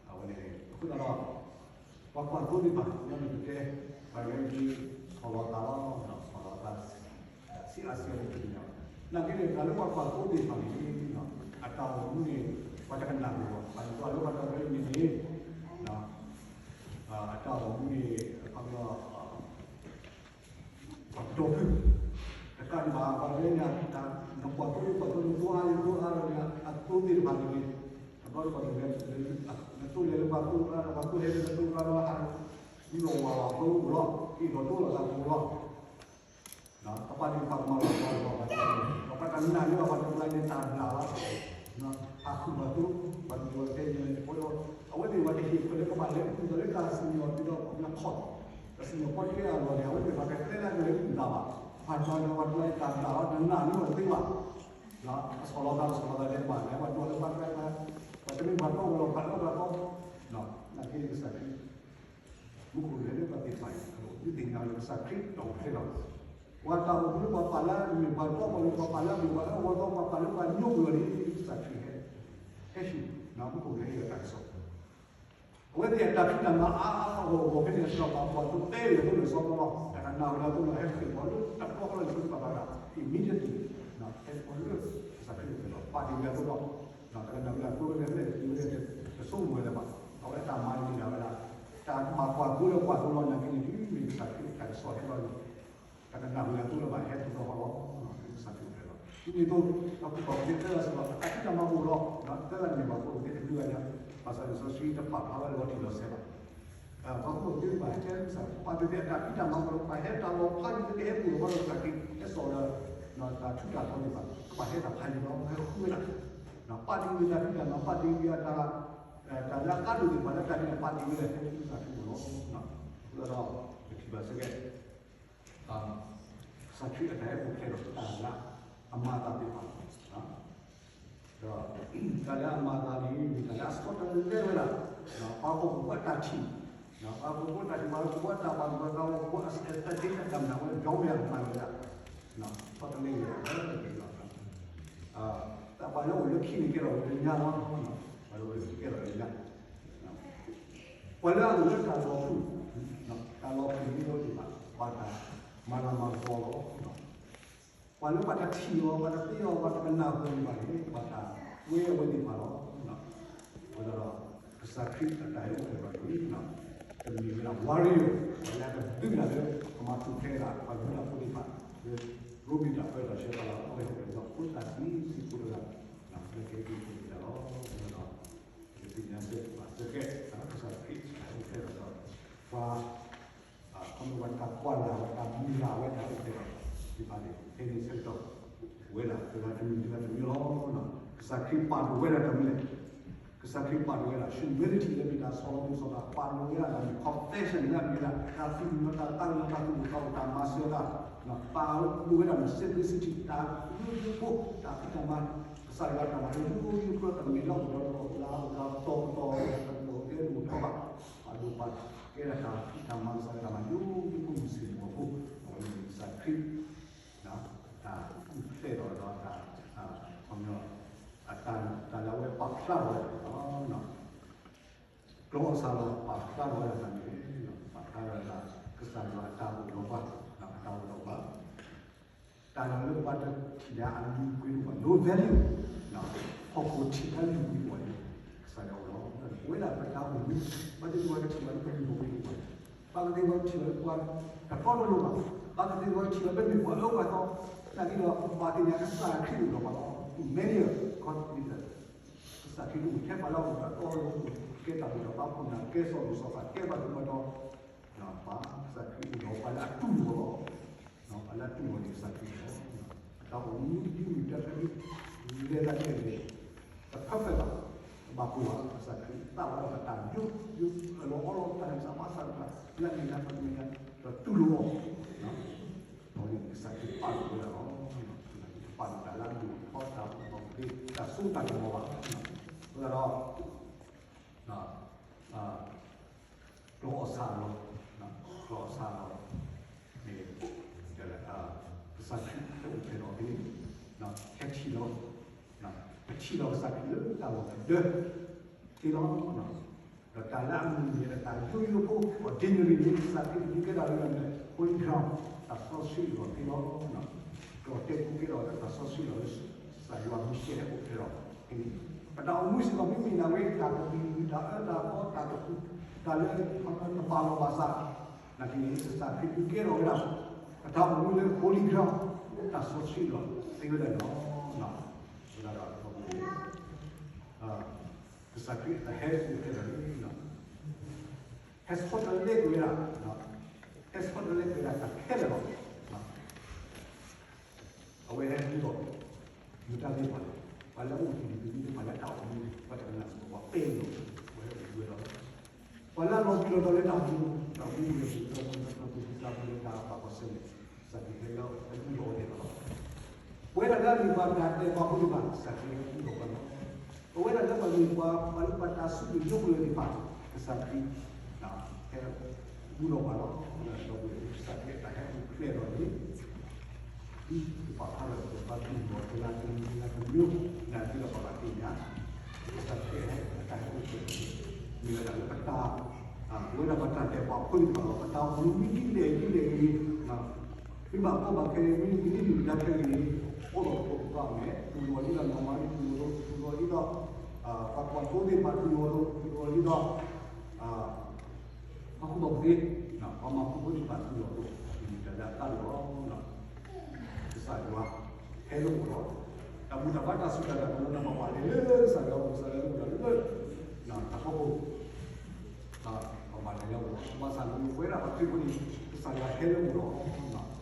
အဝဲန့ၣ် အဃိသတးဒီး ပှၤကွၢ်သိသ့ၣ်တဖၣ် ယွၤန့ၣ်ကတဲ ပှၤရဲၣ်က့ၤ ဆီၣ်လီၤသးလီၤ ဆီၣ်လီၤသး ဆံးအါဆံးအါန့ၣ်တသ့ၣ်ညါဘၣ်. နာ်က့န့ၣ် တၢ်လၢပှၤကွၢ်သိသ့ၣ်တဖၣ်န့ၣ် အတၢ်အိၣ်မူန့ၣ် ပှၤတကနၣ်ဝဲဘၣ် ပှၤတကွၢ်လၢပှၤတရဲၣ်န့ၣ်န့ၣ် အတၢ်အိၣ်မူန့ၣ် အခီပညီ ပှၤတီၢ်ဖုၣ် တကးဒံးဘၣ် ပှၤတရဲၣ်န့ၣ် နကွၢ်သိ ကွၢ်သိ နသိအါယသိအါဒီးန့ၣ် အသိသ့ၣ်တဖၣ်န့ၣ်န့ၣ် အဘျီတခီၣ်န့ၣ် နသိလဲၤလၢပှၤသိအါဒီး ပှၤသိဟဲလၢနသိအါဒီး ဟး မုၢ်လီၤဝါလီၤသိလီၤ အ့ၣ်လီၤဒိလီၤသးသိလီၤ ကပၤန့ၣ်ပှၤကမၤလီၤပှၤလီၤဘၣ် ပှၤတနာ်န့ၢ်ဘၣ်ပှၤတဘျါန့ၣ်တၢ်ဘျၣ်လီၤ ဟးဃုာ်ပှၤသိ ပှၤတဘျီတဲန့ၣ် အဃိဒီး အဝဲသ့ၣ်ပှၤတဟ့ၣ်ခွဲးလၢကဘၣ်လဲၤအုၣ်ဒီးလၢတၢ်စံၣ်ညီၣ်ဒ်သိးပှၤခီၣ် တၢ်စံၣ်ညီၣ်ပီတကဲအလီၢ်န့ၣ် အဝဲသ့ၣ်ပှၤတကျဲလၢကလဲၤအုၣ်ဘၣ်ဘၣ် ပှၤတဘျီန့ၣ်ပှၤတဘျါန့ၣ်တၢ်ဘျၣ်လီၤ တနာ်န့ၢ်ဘၣ်တသ့ဘၣ် အဆီၣ်လီၤသး အဆီၣ်လီၤသးဒဲးဘး လဲၤပှၤဒိးလၢပှၤကျဲ ပှၤတမ့ၢ်ပှၤတီပှၤလိၤ ပှၤအၢပှၤသီ, နာ်က့ကစၢ်ခရံာ် မူခိၣ်လဲၤလၢပှၤသ့ၣ်တဖၣ်အံၤ ဒုးသ့ၣ်ညါလၢကစၢ်ခရံာ်တၢ်အိၣ်ဖျဲၣ်လီၤ. ပှၤတၢ်အိၣ်မူလၢပှၤပာ်လၢအမ့ၢ်ပှၤတီပှၤလိၤ ပှၤပာ်လၢအမ့ၢ်ပှၤအၢပှၤသီ ပှၤပာ်လၢပှၤညိကွံာ်အီၤန့ၣ် ကစၢ်ခရံာ်ဟဲ ဟဲဟ့ၣ် မူခိၣ်ဟဲဟ့ၣ်အတၢ်ကစီၣ် အဝဲသ့ၣ်အတၢ်ဖံးတၢ်မၤအါအါဂီၢ်ဂီၢ်ဖဲန့ၣ် စီၤပၤပှၤသိးတဲလၢသိးလၢစီၤပီလီၤ တၢ်ကနၣ်ဝဲဒၣ်သိးလၢဟဲဃ့ၢ်ပှၤလၢတၢ်ဖျီဃီလၢစီၤပၤဘၣ်တၢ် immediately ဟဲဃ့ၢ်ပှၤလၢကစၢ်ခရံာ်အိၣ်ဖျဲၣ်လီၤ ပာ်တ့ၢ်ဝဲဒၣ်သိးလီၤ တၢ်ကနၣ်ဝဲဒၣ်သိးလၢလဲၤဖဲလဲၣ်တတုၤဝဲဒၣ်တဆိကမိၣ်ဝဲလၢၤဘၣ် အဝဲတၢ်မၤန့ၣ်မ့ၢ်ဒၣ်ဝဲဒၣ် တၢ်ဘၣ်ကွၢ်သိလၢကွၢ်သိလီၤ နာ်က့န့ၣ် တုၤမ့ၢ်ကစၢ်ခရံာ်တၢ်ကစီၣ်ဟဲလီၤန့ၣ် တၢ်ကနၣ်ဝဲဒၣ်သိးလၢဘၣ်ဟဲသိးလီၤဟီလီၤ ကစၢ်ခရံာ်အိၣ်ဖျဲၣ်လီၤ ဒ်န့ၣ်အသိး ပှၤကူၣ်ဘၣ်ကူၣ်သ့သၢဂၤစ့ၢ်ကီး အတၢ်ဖံးတၢ်မၤအိၣ်လီၤ သၢဂၤန့ၣ်ဘၣ်ကူၣ်ဘၣ်ကူၣ်သ့တဘျုးဂၤညါ ဘၣ်ဆၣ်လံာ်စီဆှံတပာ်ဖျါဝဲလီၤတံၢ်လီၤဆဲးဘၣ် ပှၤကူၣ်ဘၣ်ကူၣ်သ့တဘၣ်ဟဲကစၢ် ပှၤသ့ၣ်သ့ၣ်အတၢ်ဖံးတၢ်မၤအိၣ်လီၤ ပှၤဟဲတၢ်လီၤဖးယံၤလၢကဟဲပူၤလီၤဘၣ်လီၤကစၢ်ခရံာ် ဟဲစိာ်ဒီး တၢ်ထူးတၢ်တီၤန့ၣ်ဘၣ် ပှၤဟဲတၢ်ဖးယံၤလီၤ ဟဲဃုဝဲဒၣ် ပာ်တ့ၢ်ဝဲတၢ်ဖံးတၢ်မၤ ပာ်တ့ၢ်ဝဲတၢ် တၢ်လၢအကါဒိၣ်သ့ၣ်တဖၣ်လၢတၢ်ဖံးတၢ်ပာ်တ့ၢ်ဝဲဒၣ် ဟဲကစၢ်ခရံာ်အိၣ်လီၤ အဃိဒီး ပထံၣ်ဘၣ်စ့ၢ်ကီး ကစၢ်ခရံာ်အတၢ်ဟဲအိၣ်ဖျဲၣ်ဒီးတၢ်လၢအမၤအသးသ့ၣ်တဖၣ်လီၤ. ဒီးတၢ်လၢအမၤအသးန့ၣ် မ့ၢ်တၢ်လၢအဆီတလဲဝဲဒၣ် ပှၤဟီၣ်ခိၣ်ဖိအတၢ်ထံၣ်, ပှၤဟီၣ်ခိၣ်ဖိအတၢ်ထံၣ် ပှၤဟီၣ်ခိၣ်ဖိအတၢ်ပာ်သူၣ်ပာ်သး ဟီၣ်ခိၣ်ဖိအ expectation တၢ်မၤဝဲ ဒီးမ့ၢ်အမၤဝဲဒၣ် ဆီတလဲဝဲဒၣ်လီၤ. တၢ်ပှၤလၢအိၣ်လၢခံန့ၣ်ကဲထီၣ်လၢညါလီၤ. ပှၤလၢအိၣ်လၢခံကဲထီၣ်လၢညါ ပှၤလၢအအိၣ်လၢတၢ်လီၤပျံၤ, တၢ်လီၤပျံၤမ့ၢ်အိၣ်ဒံးဘၣ် ဘၣ်တၢ်မၤလၤမၤကပီၤလီၤ. ပှၤလၢဘၣ်တထံၣ်အီၤ ဘၣ်တသ့အီၤ ဘၣ်တကနၣ်ပၢၢ်ဒံးဘၣ်န့ၣ် ဘၣ်တၢ်ဝဲအဝဲသ့ၣ်တဖၣ်လီၤ. အဃိသတးဒီး ကစၢ်ခရံာ်အတၢ်ဟဲအိၣ်ဖျဲၣ်ဘၣ်န့ၣ် တမ့ၢ်ဝဲဒၣ် warrior ပှၤလၢအကဒုးတၢ်လၢ ကမၤထူၣ်ဖျဲးဒၣ် ပှၤကလုာ်အဖိသ့ၣ်တဖၣ် လၢရိမ့ၤတၢ်ပၢတၢ်ဆှၢတၢ်လီၤ အဝဲဟဲအိၣ်ဖျဲၣ်ဒီးဖိသၣ်ဆံးဆံးဖိတဂၤ လၢကဟဲက့ၤက့ၤတၢ်လီၤ. အဃိသတးဒီး ပသ့ၣ်ညါစ့ၢ်ကီးဘၣ်စ့ၢ်ကီး ကစၢ်ခရံာ်အတၢ်ဟဲအိၣ်ဖျဲၣ်ဒီး ပှၤ ခီမ့ၢ်ဝဲတၢ်ကွၢ်လၢ်ဝဲ တၢ်မုၢ်လၢ်ဝဲဒၣ်အိၣ်ဖျဲၣ်ဒီး ဒ်ဘၣ်န့ၣ် ဖဲန့ၣ်ဆၢကတီၢ် ဝဲဒၣ်တဂၤတမံၤ တဂၤတမံၤလီၤ. ကစၢ်ခရံာ်ပာ်ဒိၣ်ဝဲဒၣ်တၢ်မနုၤလဲၣ်. ကစၢ်ခရံာ်ပာ်ဒိၣ်ဝဲဒၣ် humility လၢမ့ၢ်တၢ်ဆီၣ်လီၤသူၣ်ဆီၣ်သး ပာ်ဒိၣ်ဝဲဒၣ်တၢ်မနုၤ confession လၢမ့ၢ်ဝဲဒၣ် တၢ်သူၣ်မံသးမုာ် တၢ်သးကညီၤ တၢ်သူၣ်အိၣ်သးအိၣ် တၢ်မၤစၢၤတၢ် ပာ်ဒိၣ်ဝဲဒၣ် simplicity တၢ်ယိယိဖိ တၢ်ဖံးတၢ်မၤ ကစၢ်ယွၤတၢ်မၤလၢယိယိဖိ တမ့ၢ်လၢအိၣ်ဒီးတၢ်အိၣ်သးအိၣ်သးတီၤပတီၤ တၢ်တအိၣ်ကဲတအိၣ်ထီဘၣ် ပာ်ဒိၣ်ပာ်ကဲဒၣ်တၢ်ဖံးတၢ်မၤ ကစၢ်ယွၤတၢ်မၤယိယိဖိမုၢ်ဆ့ၣ်မုၢ်ဂီၤဖိ အဝဲန့ၣ်ကစၢ်ခရံာ် တၢ်အိၣ်ဖျဲၣ်ဒီးဒီးတၢ် ခီပညီ တၢ်လၢအဝဲပာ်ဖျါထီၣ်ဝဲဒၣ်န့ၣ်လီၤ. ကျီၢ်အီၣ်ဆၣ်လီၤ ပာ်ဖျါထီၣ်ဝဲဒၣ်တၢ်န့ၣ် ပာ်ဖျါထီၣ်ဝဲဒၣ် ကစၢ်ယွၤအတၢ်အိၣ်ဒီးပှၤ အတၢ်အိၣ်ဒီးပှၤ တၢ်လၢပှၤတထံၣ်ဒၣ်အလုၢ်အပှ့ၤဒိၣ်ဘၣ် no value ဟီၣ်ခိၣ်ထံးတၢ်လုၢ်ပှ့ၤဒိၣ်ဘၣ်န့ၣ် ကစၢ်ယွၤအိၣ်လီၤ. ပဝဲဒၣ်ပတၢ်အိၣ်မူ ဘၣ်သ့ၣ်သ့ၣ်ပှၤကထံၣ်ဘၣ်လၢပလုၢ်ပှ့ၤဒိၣ်ဘၣ် ဘၣ်သ့ၣ်သ့ၣ်ပှၤကထံၣ်ဘၣ်လၢပှၤတတီတလိၤဘၣ် ဘၣ်သ့ၣ်သ့ၣ်ပှၤကထံၣ်ဘၣ်လၢပမ့ၢ်ပှၤအၢပှၤသီ နာ်က့ဒီး ပှၤသ့ၣ်ညါကစၢ်ခရံာ်အိၣ်ဒီးပှၤလီၤ. Emmanuel, God with us. ကစၢ်ခရံာ်အိၣ်ထဲပှၤလၢအအိၣ်ဒီးအတီအလိၤ ကဲတၢ်ဘူၣ်တၢ်ဘါခိၣ်နၢ် ကဲစီၤလိၣ်စီၤပၤ ကဲပှၤသူၣ်ပှၤတီၤ ပှၤကစၢ်ခရံာ်အိၣ်ဒီးပှၤလၢအတူၢ်လိာ်လီၤ. ပှၤလၢအတူၢ်လိာ်န့ၣ်ကစၢ်ခရံာ်လီၤ. တၢ်အိၣ်မူဒ်မုၢ်တၢ်ဖဲန့ၣ် လဲၤတၢ်ကဲန့ၣ် တ perfect ဘၣ် တဘၣ်ကိၢ်ဘၣ် ကစၢ်ခရံာ်သးဝဲဒၣ်ပတၢ်ယိယိ အလီၤအီလီၤတၢ်န့ၣ် ကစၢ်ဘၣ်ဆၣ်တဖၣ် လၢအမ့ၢ်တၢ်ပှၤတမံၤညါ ဒီးတူၢ်လိာ်အီၤ အဝဲန့ၣ်ကစၢ်ခရံာ်ပာ်ဒိၣ်ဝဲဒၣ်လီၤ. ပာ်ဒိၣ်တၢ်လၢအဒိၣ်ထီၣ်တၢ်အိၣ်သးသ့ တၢ်စိတၢ်ကမီၤဘၣ်. အဃိသတးဒီး ကျီၢ်အီၣ်ဆၣ်လီၤ, ကျီၢ်အီၣ်ဆၣ်လီၤ မ့ၢ် ကစၢ်ခရံာ်ဟဲအိၣ်ဖျဲၣ်ဒီးဖဲန့ၣ် ဟဲထံၣ်လီၤ, ပထံၣ်လီၤကစၢ်ခရံာ်လၢတၢ်လီၢ်တဒၢသ့လီၤ. ဒီးတၢ်လၢအမုၢ်နံၤအတၢ်ယိယိဖိ ordinary န့ၣ် ကစၢ်ခရံာ်ဒုးကဲထီၣ်လၢ holy ground တၢ်စီဆှံလီၢ်သ့လီၤ. ကျီၢ်တဲာ်ခိၣ်ကဲထီၣ်တၢ်စီဆှံလီၢ်လၢ ကစၢ်ယွၤမူၢ်ရှဲဟဲအိၣ်ဖျဲၣ်ဒီးဖဲန့ၣ် ပတၢ်အိၣ်မူစ့ၢ်ကီး မ့မ့ၢ်ဒၣ်ဝဲတၢ်ကဘျံး တၢ်အၢတၢ်သီ တၢ်တပူၤ တၢ်လၢတပာ်လီၤဘၣ်ဆၣ် နာ်က့န့ၣ် ကစၢ်ခရံာ်ဒုးကဲထီၣ်ဝဲဒၣ် ပတၢ်အိၣ်မူလၢ holy ground တၢ်စီဆှံလီၢ်သ့ဝဲဒၣ်န့ၣ်လီၤ. အဃိသတးဒီး ကစၢ်ခရံာ်အတၢ်ဟဲအိၣ်ဖျဲၣ်န့ၣ် ဟဲဆီတလဲကွံာ်ဝဲဒၣ်, ဟဲဆီတလဲကွံာ်ဝဲဒၣ်တၢ်ခဲလၢာ်လီၤ. အဝဲဟဲဒုးဒီး မတၤသ့ၣ်တဖၣ်လဲၣ်, ပှၤလၢအအိၣ်တ့ၢ်လံ ပှၤလၢတၢ်အိၣ်မူန့ၣ် ပှၤတကနၣ်စ့ၢ်ကီး ပှၤပဲာ်လီၤ ပှၤဟဲအိၣ်ဝဲလီၤ. ပှၤလၢအလီၤဘှံးလီၤတီၤလၢတၢ်အိၣ်မူ, တၢ်အိၣ်မူဝဲၢ်ပူၤ တၢ်အိၣ်မူဝဲၢ်ပူၤ တၢ်အိၣ်မူလၢတၢ်ပာ်ကီၢ်စဲၣ်န့ၣ် ကစၢ်ခရံာ်ဟဲလၢအဒုးလီၤအီၤန့ၣ်လီၤ. ပဝဲဒၣ်လၢအမ့ၢ်ပှၤတၢ်ဒဲးဘးဖိသ့ၣ်တဖၣ် ကစၢ်ခရံာ်ဟဲဘူၣ်ထီၣ်ပှၤလီၤ. ပဝဲဒၣ်လၢပမ့ၢ်ပှၤ ပှၤလၢပတၢ်စူၢ်က့ၤနာ်က့ၤသ့ၣ်တဖၣ် ကစၢ်ခရံာ် ဟဲဘူၣ်ထီၣ်ပှၤလီၤ. ဒီပုၢ်ဝဲၢ် ကစၢ်ခရံာ်အတၢ်ဟဲအိၣ်ဖျဲၣ်ထီၣ်န့ၣ် ဒ်ပပာ်ဖျါထီၣ် ပဘၣ်သ့ၣ်နီၣ်တဂၤတမံၤတဂၤတမံၤ နာ်က့ဒီးပဘၣ်သ့ၣ်ညါ ကစၢ်ခရံာ်အတၢ်ဟဲအိၣ်ဖျဲၣ်ထီၣ်န့ၣ် မ့ၢ်ဝဲဒၣ်လၢပတၢ် ပဝဲဒၣ်ပတၢ်ဒဲးဘးဖိသ့ၣ်တဖၣ်လီၤ. ပတၢ်အိၣ်မူမ့ၢ်ဒ်လဲၣ်ဒ်လဲၣ်ဂ့ၤ မ့ၢ်ဘၣ်ကီဘၣ်ခဲဂ့ၤ မ့ၢ်ဒ်လဲၣ်ဒ်လဲၣ်ဂ့ၤ အိၣ်ဒီးပကီၢ်ပသးအမဲာ် တူၢ်လိာ်ဒ်သိးနီၢ်မၤရံ တူၢ်လိာ်ဒ်သိး တူၢ်လိာ်ဒ်သိး ပှၤကွၢ်သိသ့ၣ်တဖၣ် တူၢ်လိာ်ဒ်သိး ပှၤကူၣ်ဘၣ်ကူၣ်သ့ ပှၤမၤကူၣ်ဖိသ့ၣ်တဖၣ် တူၢ်လိာ်ဒ်သိး တၢ်လၢအသးလီၤ. ကစၢ်ယွၤ ဟဲလၢပအိၣ်လီၤ. တၢ်ဘူၣ်တၢ်ဘါတၢ်စူၢ်တၢ်နာ် ပဝဲဒၣ်ပဘၣ်လဲၤလၢကစၢ်ယွၤ ကစၢ်ယွၤလၢပအိၣ်ဒီးလၢ တၢ်ဖီခိၣ် ပဘၣ်လဲၤလၢအအိၣ်လီၤ. ဘၣ်ဆၣ်န့ၣ် ပဝဲဒၣ်ပှၤခရံာ်ဖိန့ၣ် ကစၢ်ယွၤဟဲလၢပအိၣ်လီၤ.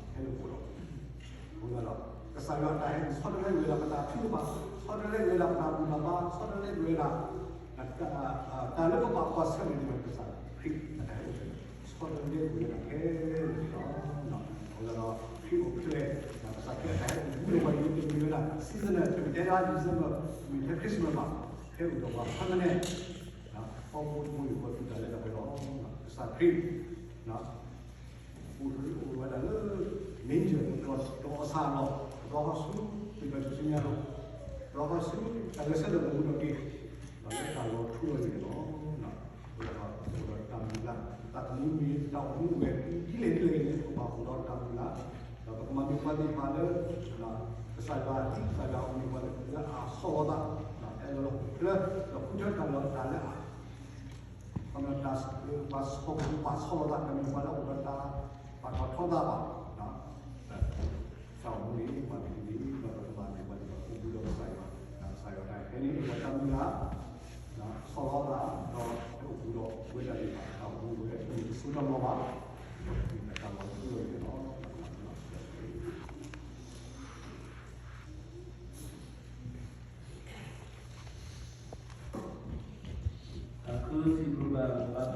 ဟဲလၢပအိၣ်လီၤ. အဃိသတးဒီး ကစၢ်ယွၤအတၢ်ဟဲန့ၣ် ဆီတလဲကွံာ်ဝဲဒၣ်ပတၢ်ထုကဖၣ်, ဆီတလဲကွံာ်ဝဲဒၣ်ပတၢ်ဘူၣ်တၢ်ဘါ, ဆီတလဲကွံာ်ဝဲဒၣ် တၢ်လၢပဘၣ်ကွၢ်ဆၢၣ်မဲာ်န့ၣ် ကစၢ်ခရံာ်အတၢ်ဟဲအိၣ်ဖျဲၣ်န့ၣ် ဆီတလဲကွံာ်ဝဲဒၣ်ခဲလၢာ်န့ၣ်လီၤ. အဃိသတးဒီး ခရံာ်အိၣ်ဖျဲၣ် ကစၢ်ခရံာ်အတၢ်ဟဲအိၣ်ဖျဲၣ်န့ၣ် တမ့ၢ်ဝဲဒၣ် seasonal တမ့ၢ်ထဲဒၣ် December တမ့ၢ်ထဲ Christmas ဘၣ်, ဟဲအိၣ်ဒီးပှၤ permanent ထီဘိတဘိယူၢ်ဃီ တုၤတၢ်လၢတၢ်ပှဲၤလီၤ. ကစၢ်ခရံာ် အိၣ်ဝဲဒၣ်လၢ manger တြီအီၤဆၣ်လီၤ, တြီအီၤဆူ ပံၤပၤစူစညါလီၤ, တြီအီၤဆူ တၢ်ဂဲၤဆၢထၢၣ်လၢမူဒီးက့ၤ ဒီးလၢတၢ်လီၤထူလီၤယိာ်န့ၣ်လီၤ. အဃိဒီး အိၣ်ဒီးတၢ်မုၢ်လၢ်, တၢ်သမူမ့ၢ်တၢ်အိၣ်မူဝဲ ဒ်လဲၣ်ဒ်လဲၣ်ဂ့ၤန့ၣ် ပကဘၣ်အိၣ်ဒီးတၢ်မုၢ်လၢ်, ဒီးပကမၤမ့ၢ်ပှၤသ့ၣ်တဖၣ်လၢ ကစၢ်ယွၤ ဒ်ကစၢ်ယွၤအမ့ၢ်ပှၤလၢအဆီၣ်လီၤသး, အဲၣ်လီၤလီၤ တၢ်လၢအ ခီဖျိတၢ်လၢအ ပှၤဆီၣ်ပှၤဆီၣ်လီၤသး တမ့ၢ်ပှၤလၢအိၣ်ဒီးတၢ်ပာ်ထီၣ်ထီသးဘၣ်. တၢ်အိၣ်မူန့ၣ် ပှၤမ့ၢ်တမ့ၢ် ပကဘၣ်မ့ၢ်ပှၤသ့ၣ်တဖၣ်အိၣ်ဘူးဒီးကစၢ်ယွၤ, ကစၢ်ယွၤတၢ်ဟဲန့ၣ် ပှၤတၢ်မုၢ်လၢ် ဆီၣ်လီၤသး ဒီးဟဲအိၣ်ဘူးဒီးပဝဲဒၣ်သ့ၣ်တဖၣ်တၢ်အိၣ်မူဝဲ တမ့ၢ်တစိၢ်တလီၤဘၣ်, ဒီးတၢ်လီၤထူလီၤယိာ်န့ၣ်လီၤ. အဃိစံးဘျုးဘၣ်ပၢ်